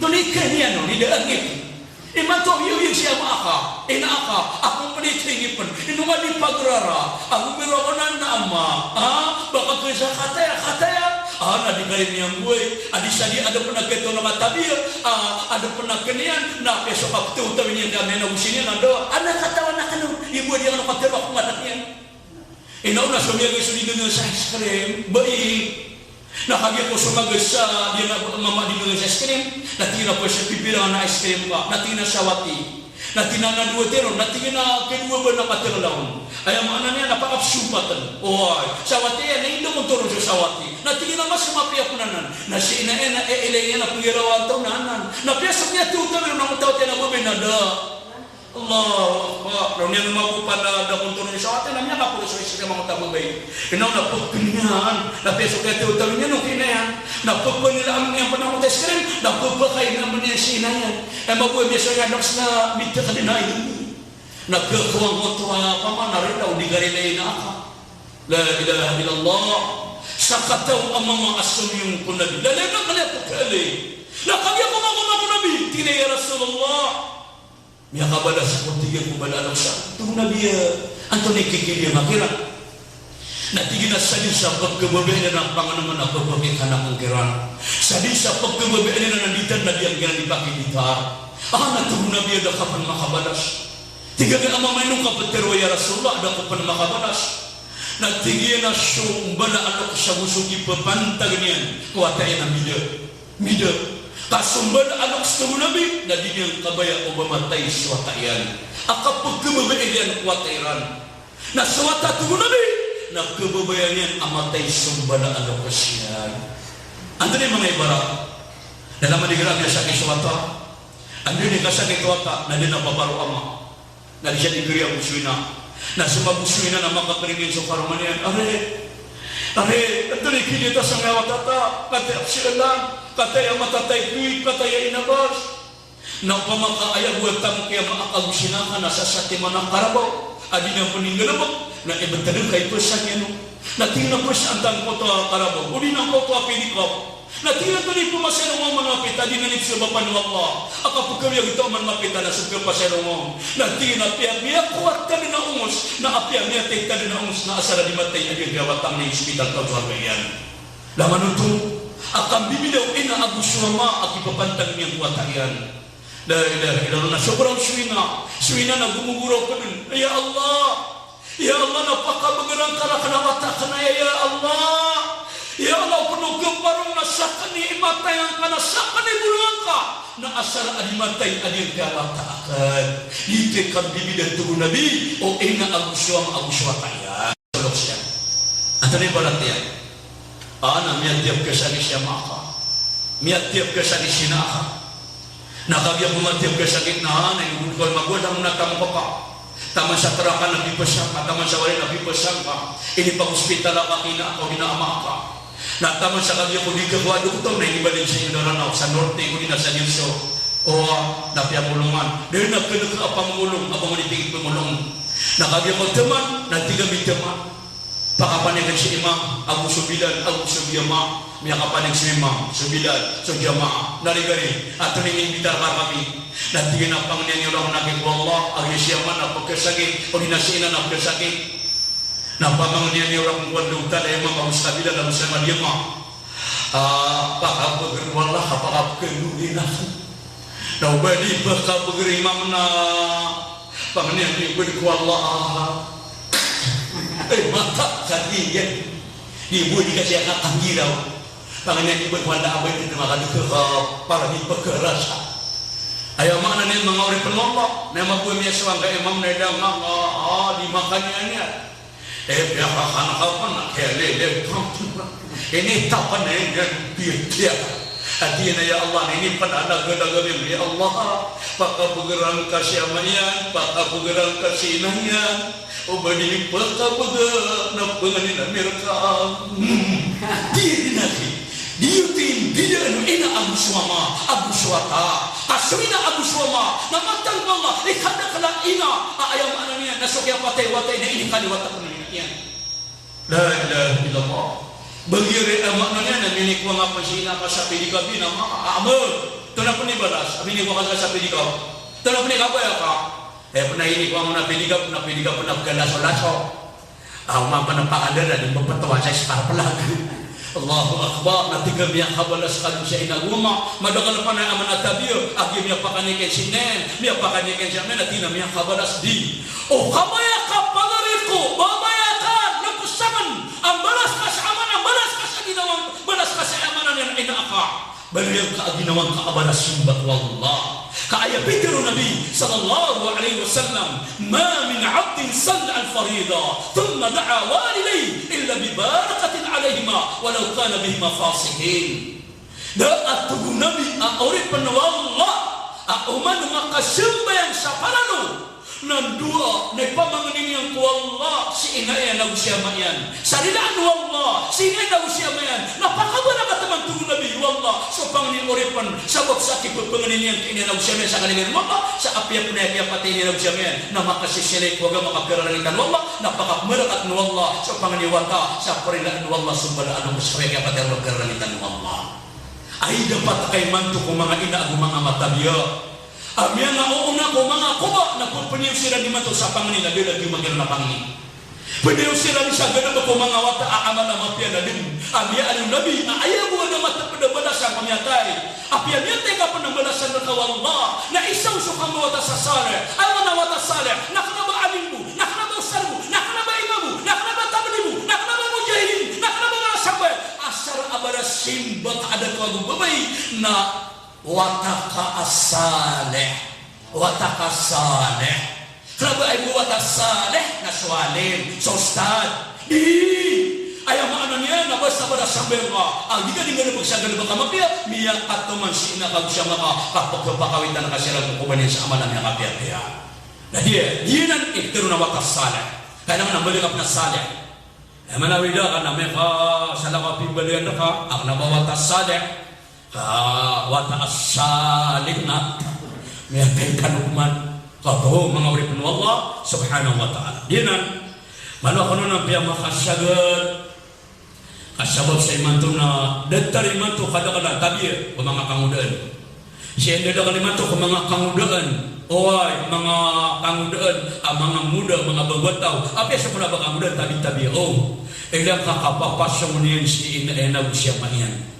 Tonaa i kaniyan on, i da a ngip. Imanto a oyagoyag si ama aka, ina aka, ako pn i tingipn, ino nga di pagrara, ako pn roo anan na ama, a, ba ka khasabaad a kataya, kataya, a, na di ka rin miyamboy, a di sa di adn pn a kito na katabiya, a, adn pn a kaniyan, na apiya so kaptaw-tawi niyan ka miyanaw siniyan, na da, a na katawan akn on, ibo di akn on katawan ko ngaran iyan. Ina o na so miyagay so di dn sa ice cream, bai. Na kagiya ko so magay sa, di na mama di dn sa ice cream, na tig iyan a pwes a pipira na ice cream ka, na tig iyan a sawati. Na tig iyan a dowa tiro, na tig iyan a kadowa ba na katirlaon. Aya maana niyan na pakapsopat. Oway, sawati iyan, na inda ko toron so sawati. Na tig iyan a mas mapiya pn anan. Na si ina iyan na, e, ilay iyan a pngirawan taw na anan. Na piya so kiyatawtawi ron a mtawat iyan a babay na da. Allahu Akbar. Law niyan mambo pn a da ko toron so sawati, na miyakaporo so ice cream angkoto a babay. Ina o na pkn iyan, na piya so kiyatawtawi niyan o kina iyan. Na pphanilaam iyan pn angkoto a ice cream, na pphakainam iyan si ina iyan. E, mambo a miyasoy iyan a mithakd na ini. Na khakowa angkoto a paman a rila o di ka rila i ina aka. La ilaha illallah. Sakataw a mama a somiyong ko Nabi. Lalay na kaliya ko kali. Na kagiya ko mama ko Nabi. Tig iyan a, ya Rasulullah, miyakabalas ako, tig iyan, ko mbala a loks. Tig o Nabi a, antonaa i kikiliya ngka kiran? Na tig iyan a sadn sa pkhababayaan iran a pangnngkn a pphakikana akn kiran. Sadn sa pkhababayaan iran a nditar na di akn kiran di pakinditar. A, na tig o Nabi a da ka pn makabalas. Tig iyan a mama, ino ka ptharoa ya Rasulullah a da ko pn makabalas? Na tig iyan a so mbala a loks ago so kipapantag niyan ko wata iyan a mbida. Mbida. Ka so mbala a loks, tig o Nabi, na di niyan kabaya o ba matay so wata iyan a kapkhababayaan iyan ko wata iran. Na so wata, tig o Nabi, na khababayaan iyan a matay so mbala a loks iyan. Antonaa i manga ibarat? Na taman igira a miyasakit so wata. Anda i kasakit o wata, na di na paparo ama. Na di siya di kariya bo so ina. Na so mabo so ina na makakariya niyan so karoma niyan. Ari, ari, antonaa i kiniya ta sangkaya wata ta, kataya psilan, kataya mata ta i pwid, kataya inabas. Na opama ka aya bo a tamok i ama aka ago si ina aka na sasatiman a karabaw a di niyan pn inggalbk, na ibtad ka i psa niyan on. Na tig iyan a psa, antaa angkoto a karabaw, odi na angkoto a pinikap. Na tig iyan a antonaa i pmasayaronga on man mapita, di na nipsabapa o Allah a kapkhawiyagoto man mapita na so khapasayaronga on. Na tig iyan a apiya miyakowa tadn a ongos, na apiya miyatay tadn a ongos, na asar a di matay a giyangkaya wata na i hospital ka o so harga iyan. Laman oto a kambibida o ina ago so ama a kipapantag iyan ko wata iyan. La ilaha illallah. Na sobra on so ina, so ina na gomogoraok dn. Ya Allah, ya Allah, na pakabagr angka rakn a wata akn aya, ya Allah. Ya Allah, o pn o khaparong na sakn Imatay angka na sakn i bolongan ka, na asar a di matay a di ngka wata akn. Giyoto i kambibida, tig o Nabi, o ina ago so ama ago so wata iyan. Antonaa i ibarat iyan? A, na miyatiyap ka sa giya si ama ka, miyatiyap ka sa giya si ina ka. Na kagiya ko matiyap ka sa giya na, na inibod ka o magowa, na taman ka pa. Taman sa traka na pipes angka, taman sa wali na pipes angka. Inipagospital ka ki ina ka odi na ama ka. Na taman sa kagiya ko di ka ko a doktor na inibaloy sa indaranaw sa Norte odi na sa Diyos. O, na piyabolongan. Da a kn ka a pambolong, a ba ngka di pambolong. Na kagiya ko taman, na tig a mitaman. Pakapanik si Imam ago so Bilal ago so jamaah. Miyakapanik si Imam, so Bilal, so jamaah. Na ligari, antonaa i inimbitar ka rkami? Na tig iyan a pangnian iyo rakn a giya ko Allah, a giya si ama na pkhasakit, odi na si ina na pkhasakit. Na pamangnian iyo rakn ko Allahu Ta'ala, Imam, ago si Bilal, ago si jamaah. A, pakabagr o Allah, ka pakabagr o ina. Na o ba di pkabagr i Imam na pangnian iyo bn ko Allah. Eh, mata sa di iyan. Di bo di ka siya kakangiraw. Pangnian iyo bn ko Allah, a ba di ka makadk ka para di pkharasa. Aya maana niyan, manga oripn o Allah, na mabaya miyasowa angkai a Imam na ida nga, a, di makaniyan iyan. Eh, piyakakan ka pn a kiyalilid. Initapan iyan, piya, piya. A tig iyan a, ya Allah, na inipn a lagalaga iyan, ya Allah, pakabagr angka si ama iyan, pakabagr angka si ina iyan. O ba di pakabagr, na pangnin ami rka. Hmm. Di, di na di. Di iyo timbidaan o ina ago so ama, ago so wata. Ka so ina ago so ama na matag o Allah i kadakl a ina, a aya maana niyan na so kiyapatay o wata iyan na inikaliwat akn o ina iyan. La ilaha illallah. Bagian a maana niyan na minikowa nga pn si ina ka sa pedicab, na ama ka, a, ba, antonaa pn i balas a minikowa ka sa pedicab? Antonaa pn i kabaya ka? Aya pn a inikowa ngka na pedicab, na pedicab pn a pkhalasolaso. Aw, mambo na pakadala, di mapatowa sa ispar plag. Allahu Akbar, na tig a miyakabalas ka dn sa ina ago ama, madakl pn a ama na tabiya, a giya miyapakaniyan si ina iyan, miyapakaniyan si ama iyan, na tig iyan a miyakabalas di. O kabaya ka palari ko, babaya ka, na psakn, a mbalas ka sa ama na, mbalas ka sa ginawa, mbalas ka sa ama na niyan ina ka. Baloy angka a ginawa ngka a ba na simba ko Allah. Ka aya pitharo o Nabi sallallahu alaihi wasallam, "Ma min abdin salla al-faridah, thumma da'a walidayhi, illa bi barakatin alaihima, walau kana bihima fasiqin." Da a, tig o Nabi, a oripn o Allah a oman o makasambayang sa paralo na ndowa na ipamangni niyan ko Allah si ina iyan ago si ama iyan. Sa rilaan o Allah si ina iyan ago si ama iyan, na pakabarakat man, tig o Nabi, o Allah so pangni o oripn, sabap sa kipphangni niyan ki ina iyan ago si ama iyan sa kalilid o Allah, sa apiya pn a kiyapatay iyan ago si ama iyan, na makasisilay ko agama ka pirarangitan o Allah, na pakabarakat o Allah so pangni o wata, sa parilaan o Allah so bala a loks ka kiyapatay iyan ka pirarangitan o Allah. Ay, dapat ka imanto ko manga ina ago manga ama tabiya. A miyangaoona ko manga koba na pphaniyo siran imanto sa pangni na da a lagid o manga pangni. Pphaniyo siran sa galbk o manga wata a amal a mapiya na dn a miyaaloy o Nabi a aya bo a da matpd a balasan ko miyatay. Apiya miyatay ka pn na balasan rka o Allah na isa on so kambawata sa salih. Aya maana wata salih na kna ba alim bo, na kna ba ustadh bo, na kna ba imam bo, na kna ba tabligh bo, na kna ba mujahidin, na kna ba manga sahabat. Asar a ba da simba ka a dato ago babay na wata ka a salih. Wata ka a salih. Kna ba aya bo wata salih na so alim, so ustadh. Di. Aya maana niyan na basta ba da sambayang ka a di ka di nggalbk sa galbk a mapiya, miyakatoman si ina ka ago si ama ka, ka pkhapakawitan ka siran ko koba niyan sa amal a miyakapiyapiya. Na di, di nan iptharo na wata salih. Kailangan a mbaloy ka pn a salih. Aya maana wida ka na miyakasalakaw a pimbaloyan rka a kna ba wata salih. Ka wata a salih na miyatay ka Luqman. Ka bo manga oripn o Allah subhanahu wa ta'ala. Di nan, malo ka on a piyamakasagad. Ka sabap sa imanto na datar imanto kadakl a tabiya ko manga kangodaan. Sii ndadakl imanto ko manga kangodaan, oway, manga kangodaan a manga ngoda, manga babataw. Apiya so kna ba kangodaan, tabi-tabiya, o. Ilay ka kapapasong iyan si ina iyan ago si ama iyan.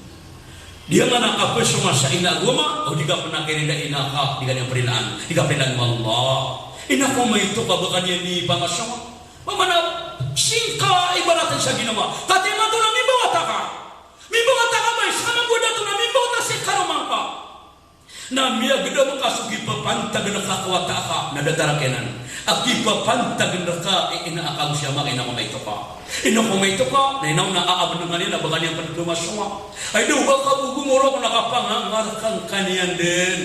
Di ngka na kapasonga sa ina ago ama, o di ka pn a kirinda ina ka, di ka niyan prilaan, di ka prilaan o Allah. Ina ko maito ka ba ka niyan di pamasonga. Pamana, sii ka ibarat sa ginawa. Katii imanto na mimbawata ka. Mimbawata ka, bay, ska mambo a dato na Na miyagdam ka so kipapantag rka ko wata ka, na datar a kiyanan. A kipapantag rka i ina aka o si ama ka, ina ko maito ka. Ina ko maito ka, na ina on na aabngan iyan a ba ka niyan pn pmasonga. Ay daw ba ka bo gomoro ko na kapangangarkan ka niyan dn.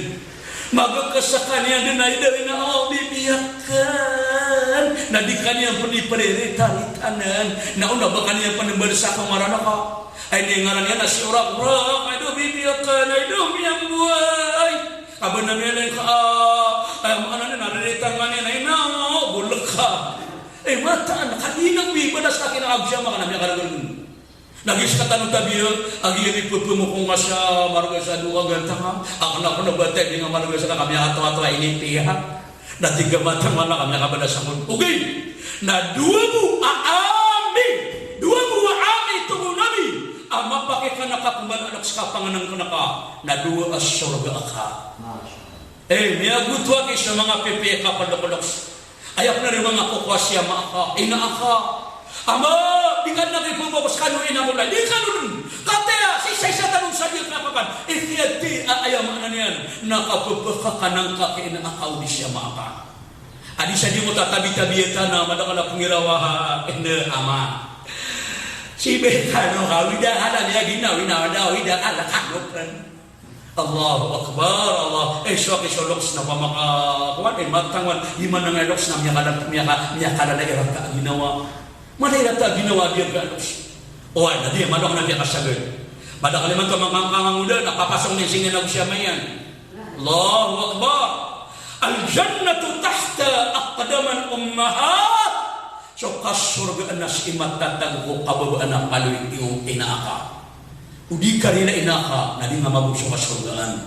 Magkasa ka niyan dn, ay daw ina o bibiyak akn. Na di ka niyan pn ipriritaritanan. Na on na ba ka niyan pn mbalosa ko ngaran ka. Ay, ni ngaran iyan na si Orak-orak, ay daw bibiyak akn, ay daw miyamboay. Aba na miyailay ka, ah, ay, maana niyan na riritangan iyan, ay na, oh, bolek ka. Ay, mataan, ka di na mibalas ka kina Abu Syama ka na miyakaragag. Na giya sekatano tabiya, a giya di pepemokong ka sa marga sa dowa gantang, a kena ko na batay di nga marga sa na ka miyakatoatoa ini piya. Na tig a matang wala ka miyakabalosa on. Ogaid na dowa bo a ami, dowa bo a ami, tig o Nabi, a mapakay ka na ka ko mala a loks ka, pangnngkn ka na ka, na dowa a sorga ka. Eh, miyagoto aki so manga pipiya ka pn loks. Aya pn a di manga kokowa si ama aka, ina aka. Ama, di ka na kipembako sekano ina ko na, di kano dn. Kataya, sii sa isa tano sa di ka kakan. Ikiyati, a, aya maana niyan na kapepakakan angka ki ina aka odi si ama aka. A di sa di mo tatabi-tabiya tano a madakl a pengirawa, ina, ama. Si be kano ka, wida ka na, miyaginawinaw, wida ka na kano pn. Allahu Akbar, Allah. Eh, so aki so loks na pamaka, kowan, eh, matang wan, imanang a loks na miyakala-, miyaka-, miyakalala i rata a ginawa. Mala i rata a ginawa a di a loks. Oway, na di, mala ko na miyakasagad. Madakl imanto a manga, manga ngoda na kapasong niyan sii ko ama iyan. Allahu Akbar. Al-jannatu tahta aqdamil ummahat. So kasorgaan na sii matatag ko kababaan a paloy o ina aka. O di ka rila ina aka, na di nga mago so kasorgaan.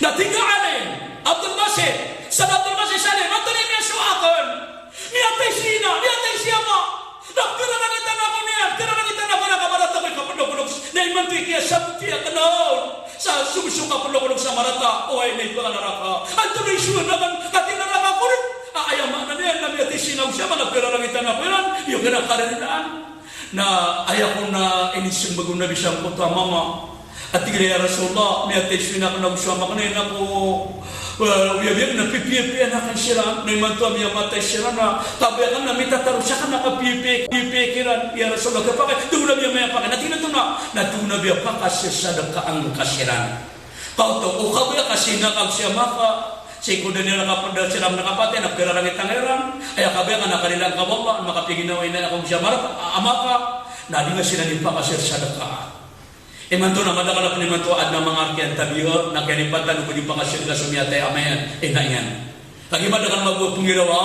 Na tig a alim, Abdul Basit, Ustadh Abdul Basit Salim, antonaa i miyasowa akn? Miyatay si ina, miyatay si ama. Na pkararangitan ako niyan, pkararangitan ako niyan, ka marata ko i kapndokdok. Na imanto i kiyasabti akn on sa so, so kapndokdok sa marata, oway, na ipakanaraka. Antonaa i sowa akn, ka tinaraka ko rin. A, aya maana niyan na miyatay si ina o si ama na pkararangitan ako iran, iyo kna karirinaan. Na aya kon a inismbag o Nabi sangkoto a mama a tig iyan, "Ya Rasulullah, miyatay so ina akn ago so ama akn, ina ko, eh, oyagoyag na pipiyapiya akn siran, na imanto a miyamatay siran na kabaya akn na mitataros akn a kapiyapiya, piyapiya kiran, ya Rasulullah, kapakay." Tig o Nabi a miyapakay. Na tig iyan oto na, na tig o Nabi a pakassadka angka siran. Kaoto, o kabaya ka si ina ka ago si ama ka, sii ko da niyan kapndal siran na kapatay na pkararangitan ka iran, aya kabaya ka na karilaan ka o Allah, na makapiginawa i ina ka ago si ama ka, ama ka, na di nga siran ipakassadka. Imanto na madakl a pn imanto a adn a manga arkiyan tabiya, na kiyalipatan o ba di pakassadka so miyatay a ama iyan, ina iyan. Kagiya madakl a manga bo a pengirawa,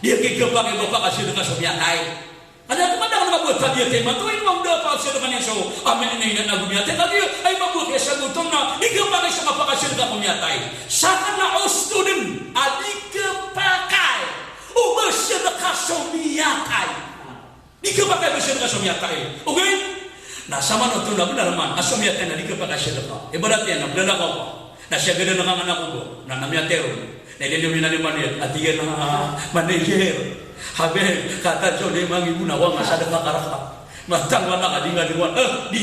di a kikapakay bo pakassadka so miyatay. Adn a madakl a manga bo a tabiya imanto, ino manga bo a pakassadka niyan so ama iyan, ina iyan ago miyatay, kagiya aya manga bo a kiyasagotan na di kapakay so kapakassadka ko miyatay. Sakn na osto dn a di kapakay o ba sadka so miyatay. Di kapakay ba sadka so miyatay. Ogaid na samanoto na bnar man a so miyatay na di kapakay sadka. Ibarat iyan na bnar ka, na siyagadan ka anan a kobo, na, na miyatay ron. Na ililiyom iyan a lima niyan, a tig iyan a manager, "Habib, katawan so lima nggibo na, oway, nga sadka ka rka." Matang wata ka, di nga diwan, eh, di.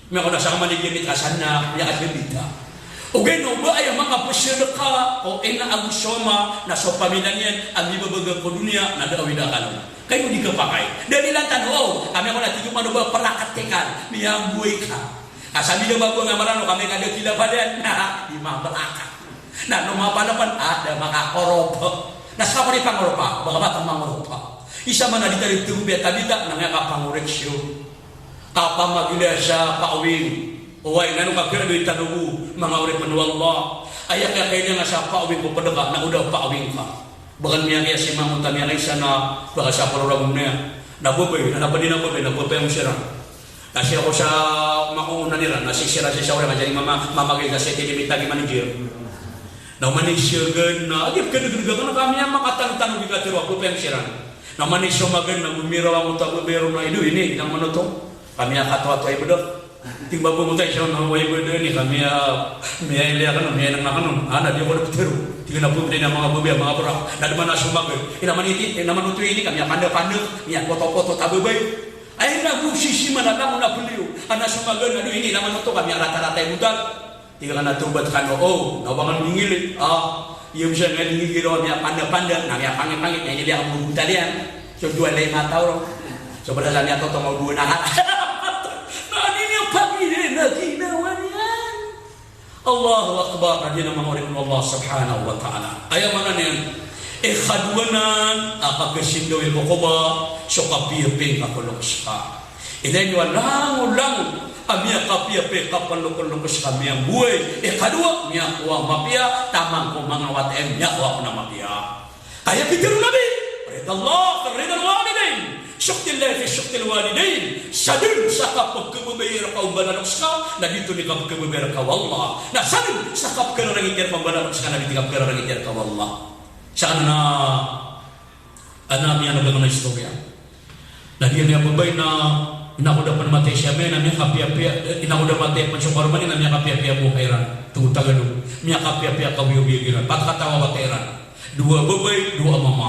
Miyakona sa ka manager, di ka sana, miyakasabita. Ogaid na o ba aya makapsadka ko ina ago so ama na so pamilya niyan a mibabagak ko doniya, na da a wida ka on. Kagiya di kapakay. Dalilan tano, o, kami ako na tig o mano ba praktikan, miyamboy ka. Ka sa miyamboy nga Marano, kami ka da kila badan, na di mabalakan. Na no mapanapan, a da makakoropa. Na ska ko di pangoropa, ba ka ba ka mangoropa. Isa man a di tari tig o bita-bita, na miyakapangoreksyon. Kapamagilaya sa paawing. Oway, na no kapira do i tano bo, manga oripn o Allah. Aya kiyakailaya nga sa paawing ko pd ka, na o da paawing ka. Ba ka miyakiya si mangot a miyakaisa na, ba ka sa paroragon iyan. Na babay, na pd iyan a babay, na babay a msiran. Na siya ko sa makoona niran, na si siran si sa orang a jadi mama, mamagay na siya tidi mitagi manager. Na oman i siyagan na, agi, pkadagdagan na kami a makatangtang di katero a babay a msiran. Na oman i somagan na gomiraw angkoto a babay ron na, "Ido, ini, ilang manoto?" Kami a katoatoa i bdak. Tig o babay angkoto a isa na, "Oway, bdak ini, kami a miyailay akn, miyainang akn." Ana, di ako daptero. Tig iyan a pmbli na manga babay a manga brak. Na da man a somagan. Ina man iti, ina man oto ini, kami a pandak-pandak, miyapoto-poto ta babay. Ay na go sisi man a langon a beliyo. Ana somagan, "Ado ini, ina man oto, kami a rata-rata i botal." Tig ka na tawbat kano, o, na ba ngka ngingili. A, iya misa nga ngingili ron, miyapanda-panda, na miyapangit-pangit, na inidiya ka bo taliyan. So, dowa lay mata ron. So, bala sa miyatotongaw dowa na ka. Na di niyan pagilay na ginawa niyan. Allahu Akbar, na di na manga oripn o Allah subhanahu wa ta'ala. Aya maana niyan, ikadowa nan a kagisindawi ko kobor, so kapiyapiya i kaploks ka. Ilay niyo a langolangon a miyakapiyapiya i kaploklokes ka miyambuway. Ikadowa, miyakowa mapiya taman ko manga wata iyan, miyakowa ko na mapiya. Aya pitharo o Nabi, ridallah fi ridal walidain, sukhtullahi fi sukhtil walidain. Sadn sa kapkhababaya rka o mbala a loks ka, na di oto i kapkhababaya rka o Allah. Na sadn sa kapkhararangiti rka o mbala a loks ka, na di oto i kapkhararangiti rka o Allah. Sa kna, ana miyaneg a manga istoriya. Na di niyan babay na, inakoda pn matay si ama iyan na miyakapiyapiya, eh, inakoda matay pn so karoma niyan na miyakapiyapiya bo iran. Tig o Tagalog, miyakapiyapiya kawiyawiya iran. Pat kataw a wata iran. Dowa babay, dowa mama.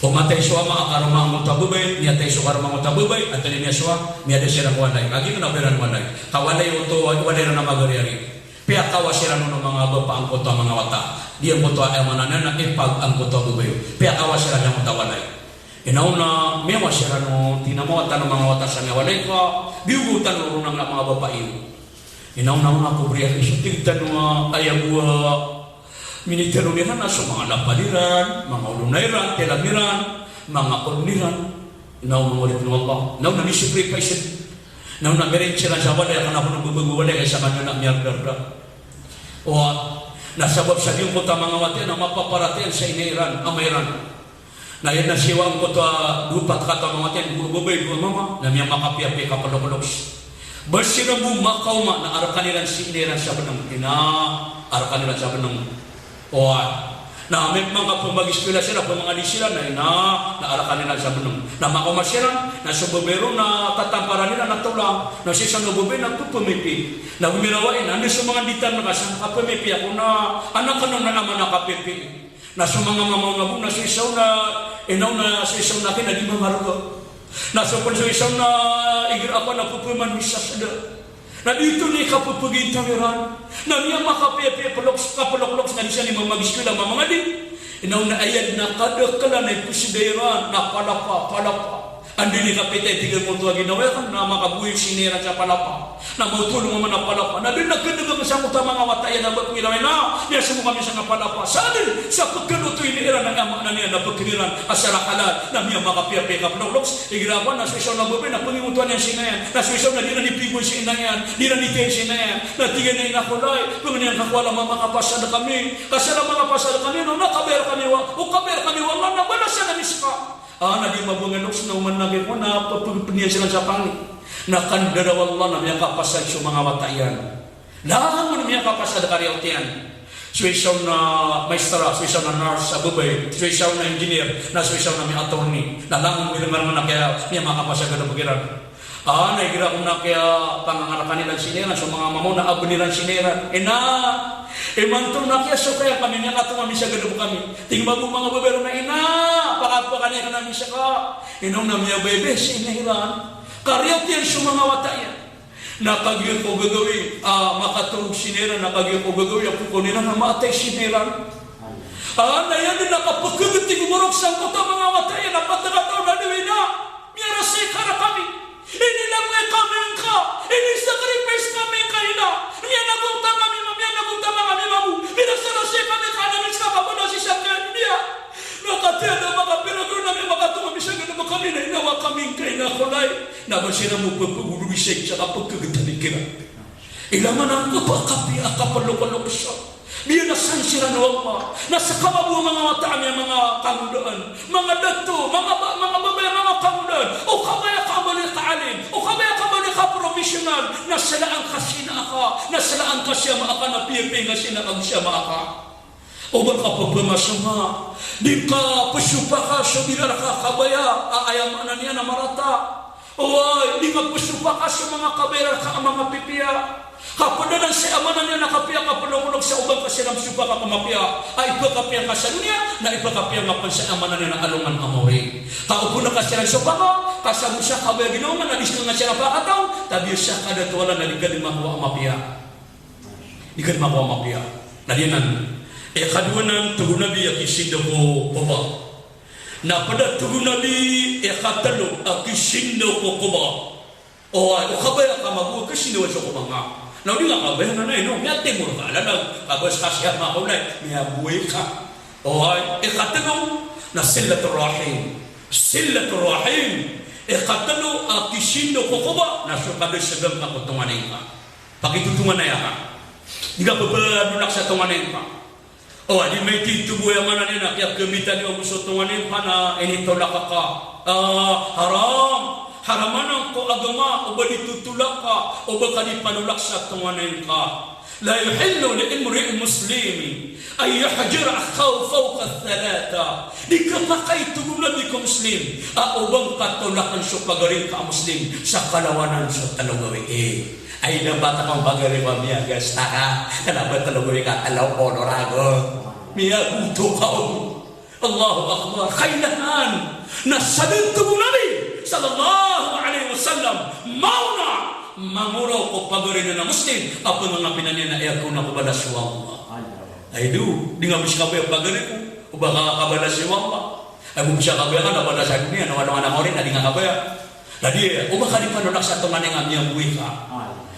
O matay so ama a karoma angkoto a babay, miyatay so karoma angkoto a babay, antonaa i miyasowa, miyada siran ko walay. Kagiya na ba iran walay. Ka walay oto, walay iran a magariyari. Piyakawa siran on o manga bapa angkoto a manga wata. Di angkoto a aya maana niyan na ipag angkoto a babay. Piyakawa siran iyan angkoto a walay. Ina on na miyawa siran on, tig iyan a mawatan o manga wata sa miyawalay ka, biyogotan o ron a manga bapa iyo. Ina on na, ina on na ko bri akn, so tig tano a aya bo a minitero iran na so manga lapal iran, manga olona iran, tilam iran, manga kolon iran. Ina on, manga oripn o Allah. Ina on na misacrifice. Ina on na miyaring siran sa walay, a kna o kna o babay o walay ka isa kano na miyardarda. Oway, na sabap sa giyangkoto a manga wata iyan na mapaparatiyaya sa ina iran, ama iran. Na aya na siyowa angkoto a dowa pat kataw a manga wata iyan, dowa babay, dowa mama, na miyamakapiyapiya i kaploklokes. Ba siran bo makaoma na arkan iran si ina iran sa bnng, ina, arkan iran sa bnng. Oway. Na amay pman ka pmagiskwila siran, pmangadi siran, na ina, na arkan iran sa bnng. Na makaoma siran, na so babay ron na tatamparan iran na tolang. Na so isa on a babay na pphamipi. Na gomiraw a ina, anda so manga nditan ka sa kapamipi ako na, anak kano na ama na kapipi. Na so manga mama on a bo na so isa on a, ina on a so isa on a kna di mangarga. Na so pn so isa on a igira a kowan na pphamipi man misasada. Na di oto i kapphagintang iran. Na miyamakapiyapiya i ploks, kaploklokes na di siran i mamagiskwila, mamangadi. Ina on na aya dn a kadaklan a ipsada iran na palapa, palapa. Anda i kapitay, tig iyan, angkoto a ginawa akn na makaboway si ina iran sa palapa. Na maotol mambo na palapa. Na da dn a kdg akn sangkoto a manga wata iyan a ba pnggiraw iyan a miyasomo kami sa palapa. Sadn sa pkalotoy iran a aya maana niyan na pkn iran a sa halal. Na miyamakapiyapiya i kaploklokes. Igira a kowan na so isa on a babay na pngimotowan iyan si ina iyan. Na so isa on na di iran ipigowad si ina iyan. Di iran itiyan si ina iyan. Na tig iyan a ina ko lay, pangnin ka ko Allah, makapasad kami. Ka sa makapasad kami, na kabayar kami o, o kabayar kami o Allah na balasan ami ska. A, na di mabongan o sna oman na giya ko na pphagpn iyan siran sa pangni. Na kandara o Allah na miyakapasad so manga wata iyan. Langon miyakapasad ka riyaot iyan. So isa on na maestra, so isa on na nurse a babay, so isa on na engineer, na so isa on na miya-attorney. Na langon miyangarangan a kiya, miyamakapasad ka da pkiran. A, na igira ko na kiya pangangarakan iran si ina iran, so manga mama on na abn iran si ina iran. Ina, imanto na kiya so kaya kami, miyakatonga mi sa gadab kami. Tig mambo o manga babay ron a ina, pakapakaniya kami ska. Ina on na miyabaybay si ina iran. Ka riyaot iyan so manga wata iyan. Na kagiya ko gagawii a makatorog si ina iran, na kagiya ko gagawii a kokowan iran a maatay si ina iran. A, na aya dn a kapkhagatigi o morok sangkoto a manga wata iyan a pd a kataw na da, ina, miyarasay ka rkami. Inilangowan kami ngka, ini-sacrifice kami ngka, ina. Miyanagonta kami, ma, miyanagonta kami mambo. Mirasarasay kami ka, na miska ka ba na sisakay niyan. Na katii a da makapira gawii na miyamakatonga mi sa gadab kami, na inawa kami ngka, ina ko lay. Na ba siran bo pphagolobisay sa kapkhagatigi kiran. Ilay man angkoto a kapiya a kaploklokes. Biyalasan siran o Allah. Na ska mambo a manga wata a miyamanga kangodaan, manga dato, manga ba, manga babay a manga kangodaan. O kabaya ka mbaloy ka alim, o kabaya ka mbaloy ka professional. Na slaan ka si ina aka, na slaan ka si ama aka, na piyapiya ngka si ina aka ago si ama aka. O ba ka pphamasowa, di ka psopaka so bilal ka kabaya a aya maana niyan na marata. Oway, di ka psopaka so manga kabaya rka a manga pipiya. Ka pd anan sa aya maana niyan na kapiya, ka pd a kolog sa o ba ka siran psopaka ko mapiya. A ipakapiya ngka sa doniya, na ipakapiya ngka pn sa aya maana niyan na alongan a maori. Ka o ba ka siran sopaka, ka sa bo sa kabaya ginawa ngka na di ska ngka siran pakataw, tabiya sa kadatolan na di ka di makowa a mapiya. Di ka di makowa mapiya. Na di nan. Ikadowa nan, tig o Nabi, a kisindo ko Quba. Na pd a tig o Nabi, ikatlo a kisindo ko Quba. Oway, o kabaya ka mambo a kisindo so Quba nga. Na o di nga kabaya na, na ino, miyatimor ka, lalaw, kabaya sa kasiyama ka, oway, miyamboy ka. Oway, ikatlo na silatur rahim. Silatur rahim. Ikatlo a kisindo ko Quba, na so kadasgan ka ko tonganay ngka. Pakitotonganaya ka. Di ka pphadolak sa tonganay ngka. O, di maititho bo, aya maana niyan na kiyakamitan iyo bo so tonganay ngka na initolak ka. Ah, haram. Haram anan ko agama o ba di totolak ka, o ba ka di panolak sa tonganay ngka. La yahillu li imri'in muslimin an yahjura akhahu fawqa thalatha. Di kapakay, tig o Nabi, ko Muslim a o ba ngka tolakn so pagari ngka a Muslim sa kalawanan so tlo gawii. Ay, da ba ta ko pagari ko a miyagasta ka, kna ba tlo gawii ka tlo polo ragon. Miyagoto ka on. Allahu Akbar. Kailangan na sadn, tig o Nabi sallallahu alaihi wasallam, maona mangoraw ko pagari niyan a Muslim a pngangapinan iyan a aya ko na ko balas o Allah. Ay, do, di nga bo skabaya pagari ko, o ba ka kabalas o Allah. Ay, bo skabaya ka na balas a doniya, na walong anak orin, na di nga kabaya. Na di, o ba ka di panolak sa tonganay nga miyamboy ka.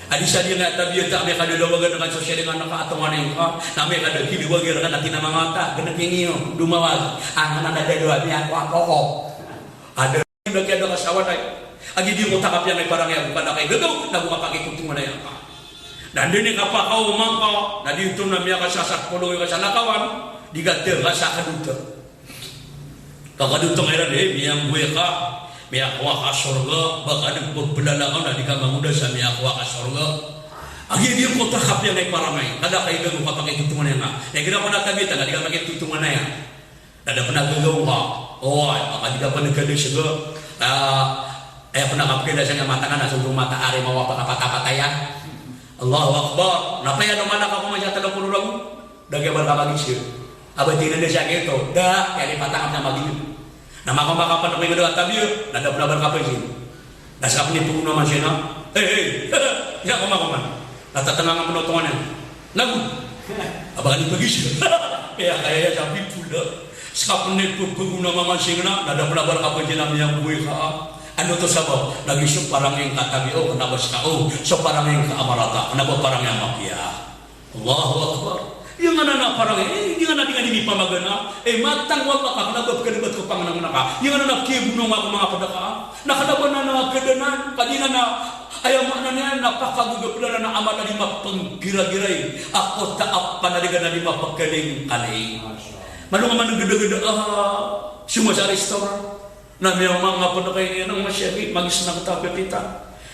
A di sa di nga tabiya ta, amay ka di lawagan ka so sharing anak ka a tonganay ka, na amay ka da kiniwagi rka na tinamangata, gnk ini iyo, domawag. Ang anak na da dowa, miyakowa ko. Ada, da kiyada ka sa walay. Agi di ko ta kapiya nga i parangay a bo ka da kay gagaw, na bo ka pakitotonganaya ka. Na di ni kapakaoma ngka, na di oto na miyakasasakpolo ka sa lakawan, di ka tga sa kadota. Ka kadota nga iran, eh, miyamboy ka, miyakowa ka sorga, ba ka di pphlalakaw na di ka mangoda sa miyakowa ka sorga. Agi di ko ta kapiya nga i parangay, ka da kay gagaw ka pakitotonganaya ka. Na igira ko na tabiya ta, na di ka pakitotonganaya. Na da pn a gagaw ka. Oway, maka di ka pn kadasga. Ah, aya pn a kapkadasga a mata ngka na so mata ari mawapa ka patapataya. Allahu Akbar. Na paya no mana ka ko masa tlo polo ragon. Da kiyabal ka magiza. A ba tig iyan a da siya giyoto. Da, kiyalipatan ka pn a magiza. Na makaoma ka pn a pagigado a tabiya, na da pn a bal ka pn sii. Na ska pn i pgonaman siya na, "Hey, hey, iya ko makoman." Na tatnga nga pn o tonganay. Na go. A ba ka di pagiza. Kaya, kaya iya sa pipol da. Ska pn i pgonaman siya na, na da pn a bal ka pn sii na miyamboy ka. Ano oto sabap? Na giya so parangay ngka a tabiya o, kna ba ska o, so parangay ngka a marata, kna ba parangay a mapiya. Allahu Akbar. Aya maana na parangay, eh, aya maana di nga di mipamagana. Eh, matang o Allah ka, kna ba pkalibat ko pangnangnang ka. Aya maana na kiyabono nga ko manga pd ka. Na kna ba na, na kadanan, ka di na, na, aya maana niyan na pakagagaplanan a amal a di mapnggiragiray. A kota a panaligan a di mapkalingkaling. Malo nga manggdagda, ah, soma sa restaurant. Na miyaoma nga pn kay iyan a masiyagi, magisna kata pipita.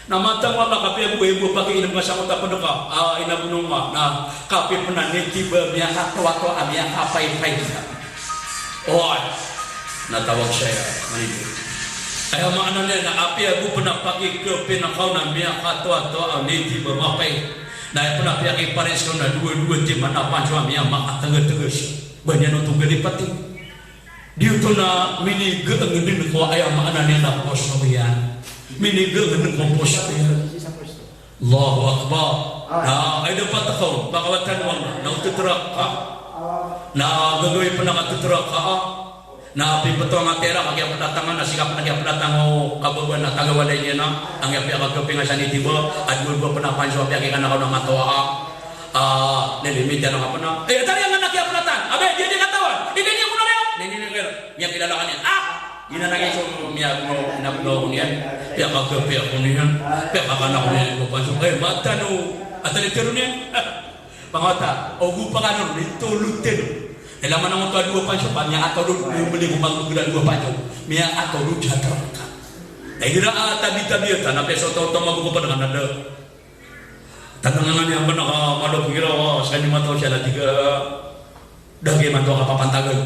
Na matang o Allah, kapiya bo, eh, bo pakiinm ka sa kota pd ka. Ah, ina bono nga, na kapiya pn a nitiba, miyakatowatowa, miyakapaypay. Oway. Na tawag saya, manitiba. Aya maana niyan na apiya bo pn a pakikapinakaw na miyakatowatowa, nitiba, mapay. Na aya pn a piyakiparis ko na dowa-dowa timan a panso a miyamakatgtgs. Ba niyan oto galipati. Di oto na minigaang dn ko, aya maana niyan na poso iyan. Minigaang dn ko poso iyan. Allahu Akbar. Na, ay, dapat ako, pakawatan mo, na ototrak ka. Na gagawii pn a katotrak ka. Na pipto nga tera, kagiya pn a tanga, na sika pn a giya pn a tanga o kababa na taga walay niyan na, ang iya piyakakapinga sa nitiba, a dowa-dowa pn a panso a piyakikanakaw na matowa. Ah, lilimitan ka pn a, eh, tariya nga na kiyaplatan. Abay, di, di katawan. Di, di, di ko na rin. Di, di, di, di, miyakilala ka niyan. Ah! Di na naging so, miyagono, inagono ako niyan. Piyakagapi ako niyan. Piyakakana ako niyan, dowa panso. Eh, mata no. At ang itero niyan. Pangawata, ogo pa ka no, ito luten. Ilaman ang oto a dowa panso, pa miyakatolod, miyakatolod, miyakatolod, miyakatolod, miyakatolod, miyakatolod, miyakatolod, miyakatolod, miyakatolod, Tanangan iyan pn a ka madok igira, o, ska niyo mataw siya na tig a da giya mataw a kapapantagan.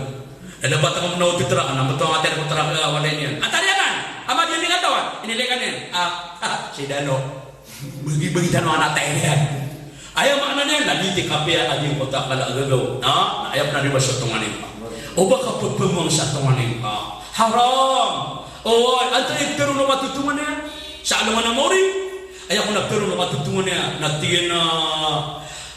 Aya dapat ako pn a ototrak, na mataw a tera ko trak a walay niyan. Atariyanan! Ama di niyan katawan, inilay ka niyan. Ah, ah, si Dano. Bagi-bagi tano a tayriyan. Aya maana niyan na di ti kapiya a di ko ta kala a gagaw. Na, na aya pn a di ba so tonganay ngka. O ba ka pphamang sa tonganay ngka. Haram. O, antaa i ptharoon o katotonganay iyan? Sa alongan a maori. Aya kon a ptharoon o katotonganay iyan na tig iyan a,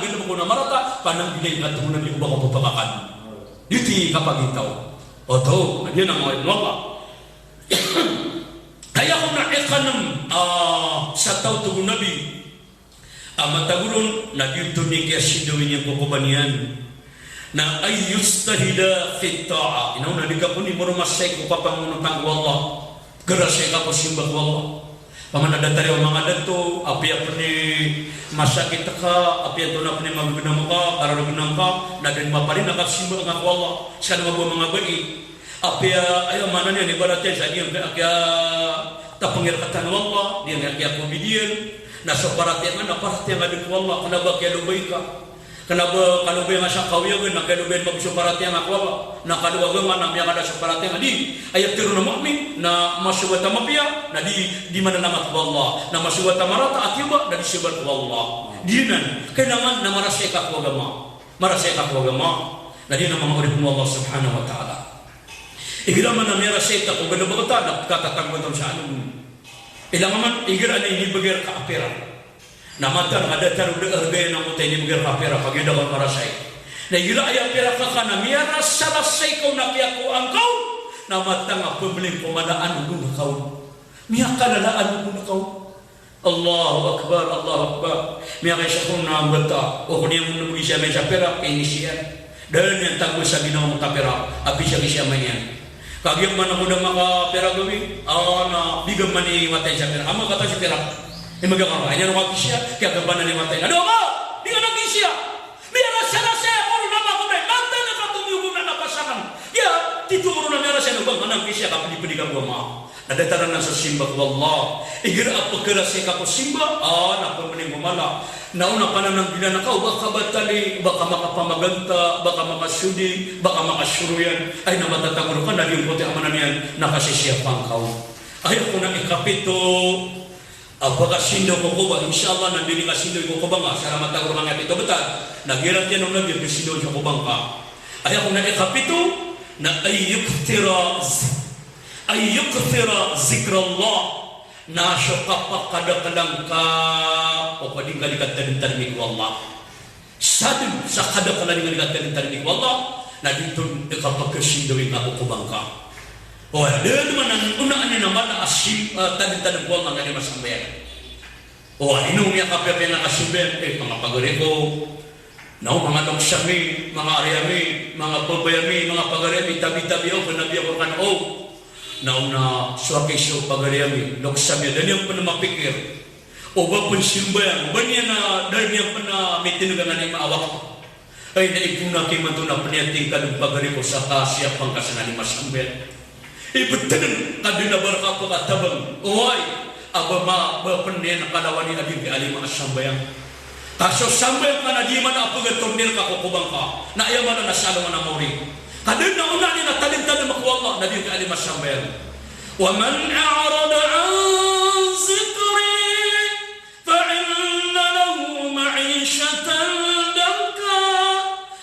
galbk on a marata, pananggilai ka tig o Nabi o ba ka pphakakan. Di ti kapagintaw. Oto, na giyanan a manga oripn o Allah. Aya kon a ikanm, ah, sa taw, tig o Nabi, a matag on na di oto niyan kiyasindawi niyan ko kokoba niyan. Na an yujtahida fit ta'ah. Ino na di ka pn di moro masai ko papangonotang ko Allah. Garasai ka ko simba ko Allah. Paman a datar iyan o manga dato, apiya pn i masakit ka, apiya antonaa pn i maggnam ka, karargnam ka, na da dn mapalin a kasimba nga ko Allah. Skaniyan mambo a manga bai. Apiya, aya maana niyan, ibarat iyan sa giyangkaya kiyatapngir rktano o Allah, giyangkaya comedian, na so paratiyaya nga na paratiyaya nga dn ko Allah, kna ba kiyalobay ka. Kna ba kalobay nga sa kawiyagan, na kiyalobay mambo so paratiyaya nga ko Allah. Na kalowagan nga na miyakada so paratiyaya nga di. Aya pitharo o mu'min, na masogat a mapiya, na di, di mananamar ko Allah. Na masogat a marata a tiyoba, na di sabar ko Allah. Giyanan, kailangan na marasay ka ko agama. Marasay ka ko agama. Na giyanan manga oripn o Allah subhanahu wa ta'ala. Igira man a miyarasay ka ko galbk ta, na katatagota on sa alongan. Ilay nga man, igira a inibgay rka a pira. Na mataan a datar o da a arga iyan angkoto a inibgay rka a pira, kagiya da ka on marasay. Na igira aya pira ka ka na miyarasarasay ka on a kiyakowa angka on, na mataan a pmbling ko mala a nogon ka on. Miyakalala a nogon ka on. Allahu Akbar, Allahu Akbar. Miyakaisa kon a mbata, o kon iyan on na miyagisa a pira, inisiyan. Da niyan tago sa ginawa on a pira, apiya sa gisa man iyan. Kagiya man ako da makapira gawii, a na bigan man i wata iyan sa pira. Ama kata si pira. Imaga ka, aya niyan on kagisa, kiyagabanan i wata iyan. Ado ka, di ka na gisa. Miyarasarasay ako ron a makabae, mataan a katomiyog on na pasangan. Iya, tito ron a miyarasay na ba ka na gisa, kapdipdi ka bo ama. Na datar anan sa simba ko Allah. Igira a pkharasay ka ko simba, a na pmbling ko mala. Na o na panananggilaan ka o ba ka batali, o ba ka makapamaganta, o ba ka makasodi, o ba ka makasoroyan. Ay na matatago rka na giyangkoto a maana niyan na kasisiyapa ngka on. Aya kon a ikapito a pkasindaw ko koba, insha Allah na di niyan kasindawi ko koba ngka, sa matatago rka na aya pito btad. Na giyanan o Nabi a psindaw so koba ngka. Aya kon a ikapito na an yukthira z-, an yukthira zikrallah. Na so kapakadakl angka o pd ngka di katadmtadmi ko Allah. Sadn sa kadaklan iyan a tadntadn ko Allah, na di tano kapakasindawi ko bangka. O, da dn man a onaan iyan a mala a si, eh, tadntadn ko Allah na di masambayang. O, ino miyakapiyapiya na kasambayang, eh, manga pagari ko. Na o manga loks ami, manga ari ami, manga babay ami, manga pagari ami, tabi-tabi ako, kna biya ko rkano. Na o na so aki so pagari ami, loks ami, da niyan pn mapikir. O ba pn simbayang, o ba niyan a, da niyan pn a mitindg a lima a wakto. Ay, na ipoon aki imanto na pniyatindg ka dn pagari ko sa kasiyapang ka sa na di masambayang. Ibtad ka dn a ba rka pkatabang. Oway, a ba ma, ba pn iyan kalawani a di ngka a lima a sambayang. Ka so sambayang ka na di man a pgtondil ka ko bangka. Na aya maana na sa alongan a maori. Ka dn a onaan iyan a tadntadn ko Allah, na di ngka a lima a sambayang. Wa man a'rada an dhikri fa inna lahu ma'ishatan danka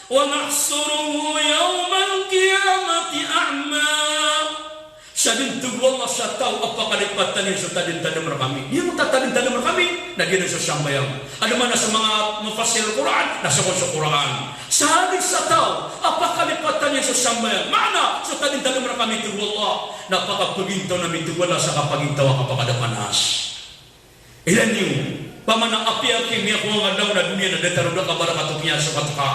wa nahshuruhu yawmal qiyamati a'ma. Sadn, tig o Allah, sa taw a pakalipatan iyan so tadntadn rkami. Di niyan tatadntadn rkami, na giyanan so sambayang. Adn man a so manga mufassir Qur'an, na so kon so Qur'an. Sadn sa taw a pakalipatan iyan so sambayang. Maana, so tadntadn rkami, tig o Allah, na pakapagintaw ami, tig o Allah, sa kapagintaw a kapakadapanas. Ilay niyo, pamana apiya ki miyakowa nga daw na doniya na datar o da kabarakat o kiyasokat ka.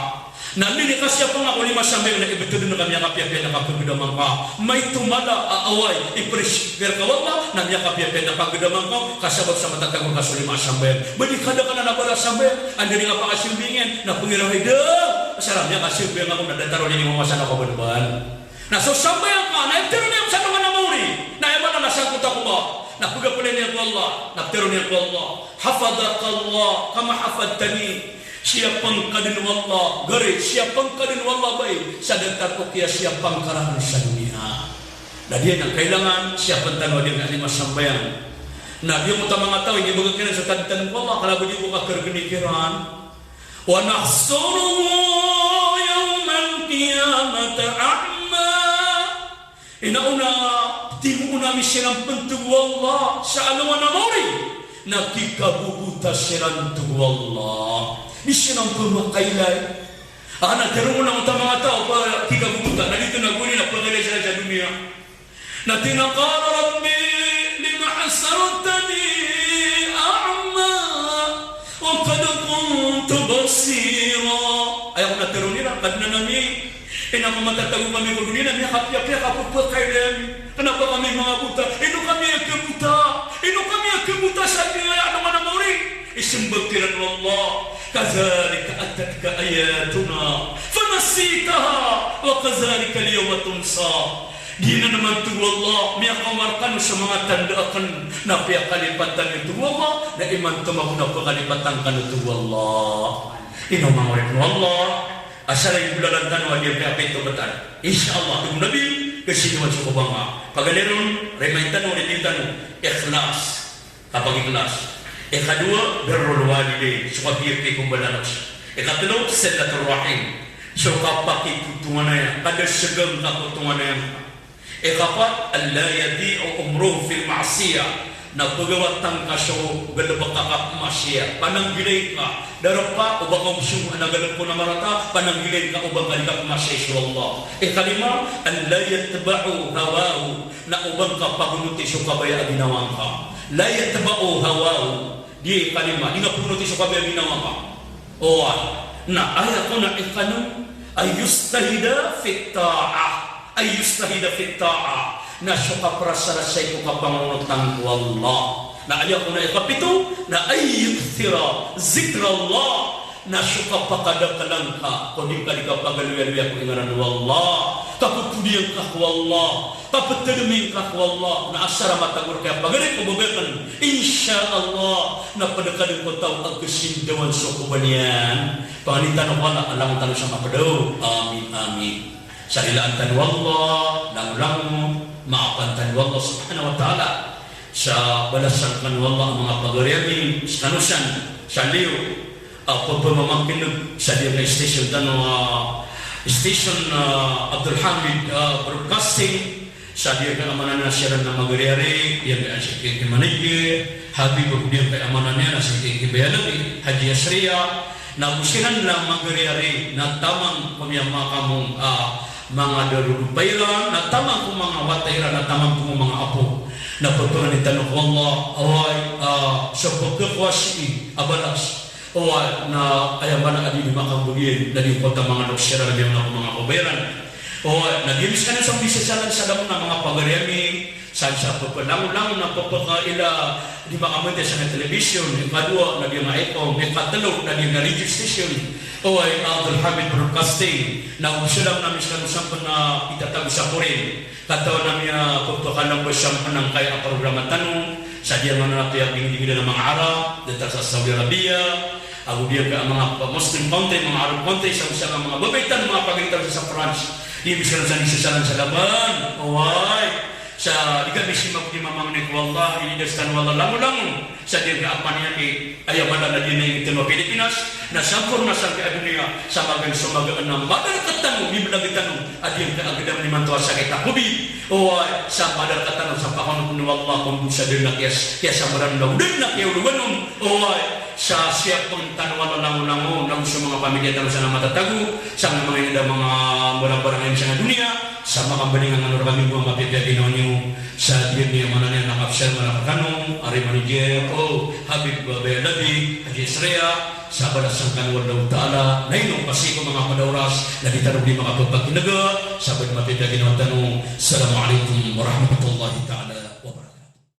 Na mini kasiyapang ka ko lima sambayang na ibtad ka miyakapiyapiya na kapagdama ngka. Maito mala a oway, ipreskir ka o Allah, na miyakapiyapiya na kapagdama ngka, ka sabap sa matatago ka so lima sambayang. Ba di kadaklan a bala sambayang, anda di ngka pakasimbingin, na pnggiraw i da, sa miyakasambayang ako na datar o lima masa na kabanban. Na so sambayang ka, na iptero niyan sa alongan a maori. Na aya maana na sangkoto ko ba. Na pgapalaya niyan ko Allah, na ptero niyan ko Allah. Hafidhakallah kama hafidhtani. Siyapn ka dn o Allah, gari, siyapn ka dn o Allah, bay, sa datar o kiyasiyapang ka rakn sa doniya. Na di niyan kailangan siyapn tano a di ngka a lima sambayang. Na di ngka manga taw, inibgay kiran so tadntadn ko Allah, kala ba di ko kakargni kiran. Wa nahshuruhu yawmal qiyamati a'ma. Ino na, timoon ami siran pn, tig o Allah, sa alongan a maori, na kikabobota siran, tig o Allah. Di siran pn makailay. Ana, tero o manga taw a kikabobota, na di tano goni na pakailay siran sa doniya. Na tig iyan a, qala rabbi lima hashartani a'ma wa qad kuntu basira. Aya kon a tero iran, Kadnan ami, ino ka matatago kami ko doniya na miyakapiyapiya ka pphakailay ami. Kna ba kami manga bota, ino kami a kabota, ino kami a kabota sa doniya, aya alongan a maori. Ismbag kiran o Allah, kadhalika atatka ayatuna fanasitaha wa kadhalika al-yawma tunsa. Giyanan man, tig o Allah, miyakaoma rkano so manga tanda akn, na piyakalipatan iyo, tig o Allah, na imanto mambo na pkalipatan kano, tig o Allah. Ino manga oripn o Allah, asar a inggolalan tano a di kapito btad. Insha Allah, tig o Nabi, kasindawan so kabangka. Paganay ron, remind tano, remind tano, ikhlas. Kapag-ikhlas. Ikadowa, birrul walidain, so kapiyapiya ko mbalay. Ikatlo, silatur rahim, so kapakipotonganaya, kada sgang ka ko tonganaya. Ikapat, alla yadhi'a umruhu fil ma'siyah, na pagawatan ka so galbk a kapma'siyah, pananggilai ka, darpa o ba ka omsong a galbk ko na marata, pananggilai ka o ba ka di kapma'siyah so Allah. Ikalima, alla yatba'u hawahu, na o ba ngka pagonoti so kabaya a ginawa ngka. La yatba'u hawahu. Di, kalima, di ngka pagonoti so kabaya a ginawa ngka. Oway. Na aya kon a ikanem, an yujtahida fit ta'ah. An yujtahida fit ta'ah. Na so kaprasarasay ko kapangonotan ko Allah. Na aya kon a ikapito, na an yukthira zikrallah. Na so kapakadaklan ka ko di ngka di kapagalowialowiya ko ingaran o Allah, kapopodiyan ka ko Allah, kaptadmin ka ko Allah, na asar a matagor ka pagari ko babay akn, insha Allah, na pd ka dn ko taw a kasindawan so kobaniyan. Pangnin tano ko Allah a langon tano sa mapd. Amin, amin. Sa rilaan tano o Allah, langolangon, maapan tano o Allah subhanahu wa ta'ala. Sa balasan kano o Allah a manga pagari ami, skano san, sa liyo, a, pphamakin'g sa giyangkai a station tano a, station, a, Abdul Hamid, a, Broadcasting, sa giyangkai a maana niyan a siran a magariari, giyangkai a sii ki manager, Habib, giyangkai a maana niyan a sii ki bayalagi, Haji Yasriya, Na go siran na magariyari na taman ko miyamakamong a manga darodopa iran, na taman ko manga wata iran, na taman ko manga apo. Na pphangnin tano ko Allah, oway, a, so pkhakowa sii a balas. Oway, na aya maana a di makambgay, na di ko ta manga loks iran, na di ko manga koba iran. Oway, na di miskan sa bisasalan sa dam na manga pagari ami, san sa pphlangolangon na pphakaila di makamatay sa television, ikadowa na di nga ikom, ikatlo na di nga radio station. Oway, Abdul Hamid Broadcasting, na osalam na miskan sa pn na itatago sa korin. Katawan ami a pphakalambasan angkaya a programa tano, sa di nga na piyaginggidan a manga Arab, datar sa Saudi Arabia, ago di nga manga Muslim country, manga Arab country, sa osalam a manga babay tano, manga pagari tano sa France. Di miskan sa di sasalan sa laman. Oway. Sa di ka misi mako di mamangni ko Allah, inidas tano o Allah langolangon. Sa di nga apan iyan i, aya maana na di na iyan tano Pilipinas, na sampurna sangkai a doniya, sa magaan so magaan a madar ka tano, miblag tano, a di nga agdam imanto a sakit a COVID. Oway, sa madar ka tano sa pakanop o Allah, kon sa di na kiyas, kiyasamaran na oden na kiyaolowan on. Oway, sa siyapn tano o Allah langolangon, na go so manga pamilya tano sa na matatago, sa manga inda manga barang-barang iyan sa doniya, sa makambaling angka rkami bo a mapipiya ginawa niyo, sa di niyo maana niyan na kapsal man rkano, ari manager, o, Habib Babay Labi, Haji Isria, sa balasan kano o Allahu Ta'ala, na ino pasi ko manga pd a oras, na di tano di makapphakinaga, sa pd mapipiya ginawa tano. Assalamu alaikum warahmatullahi ta'ala wabarakatuh.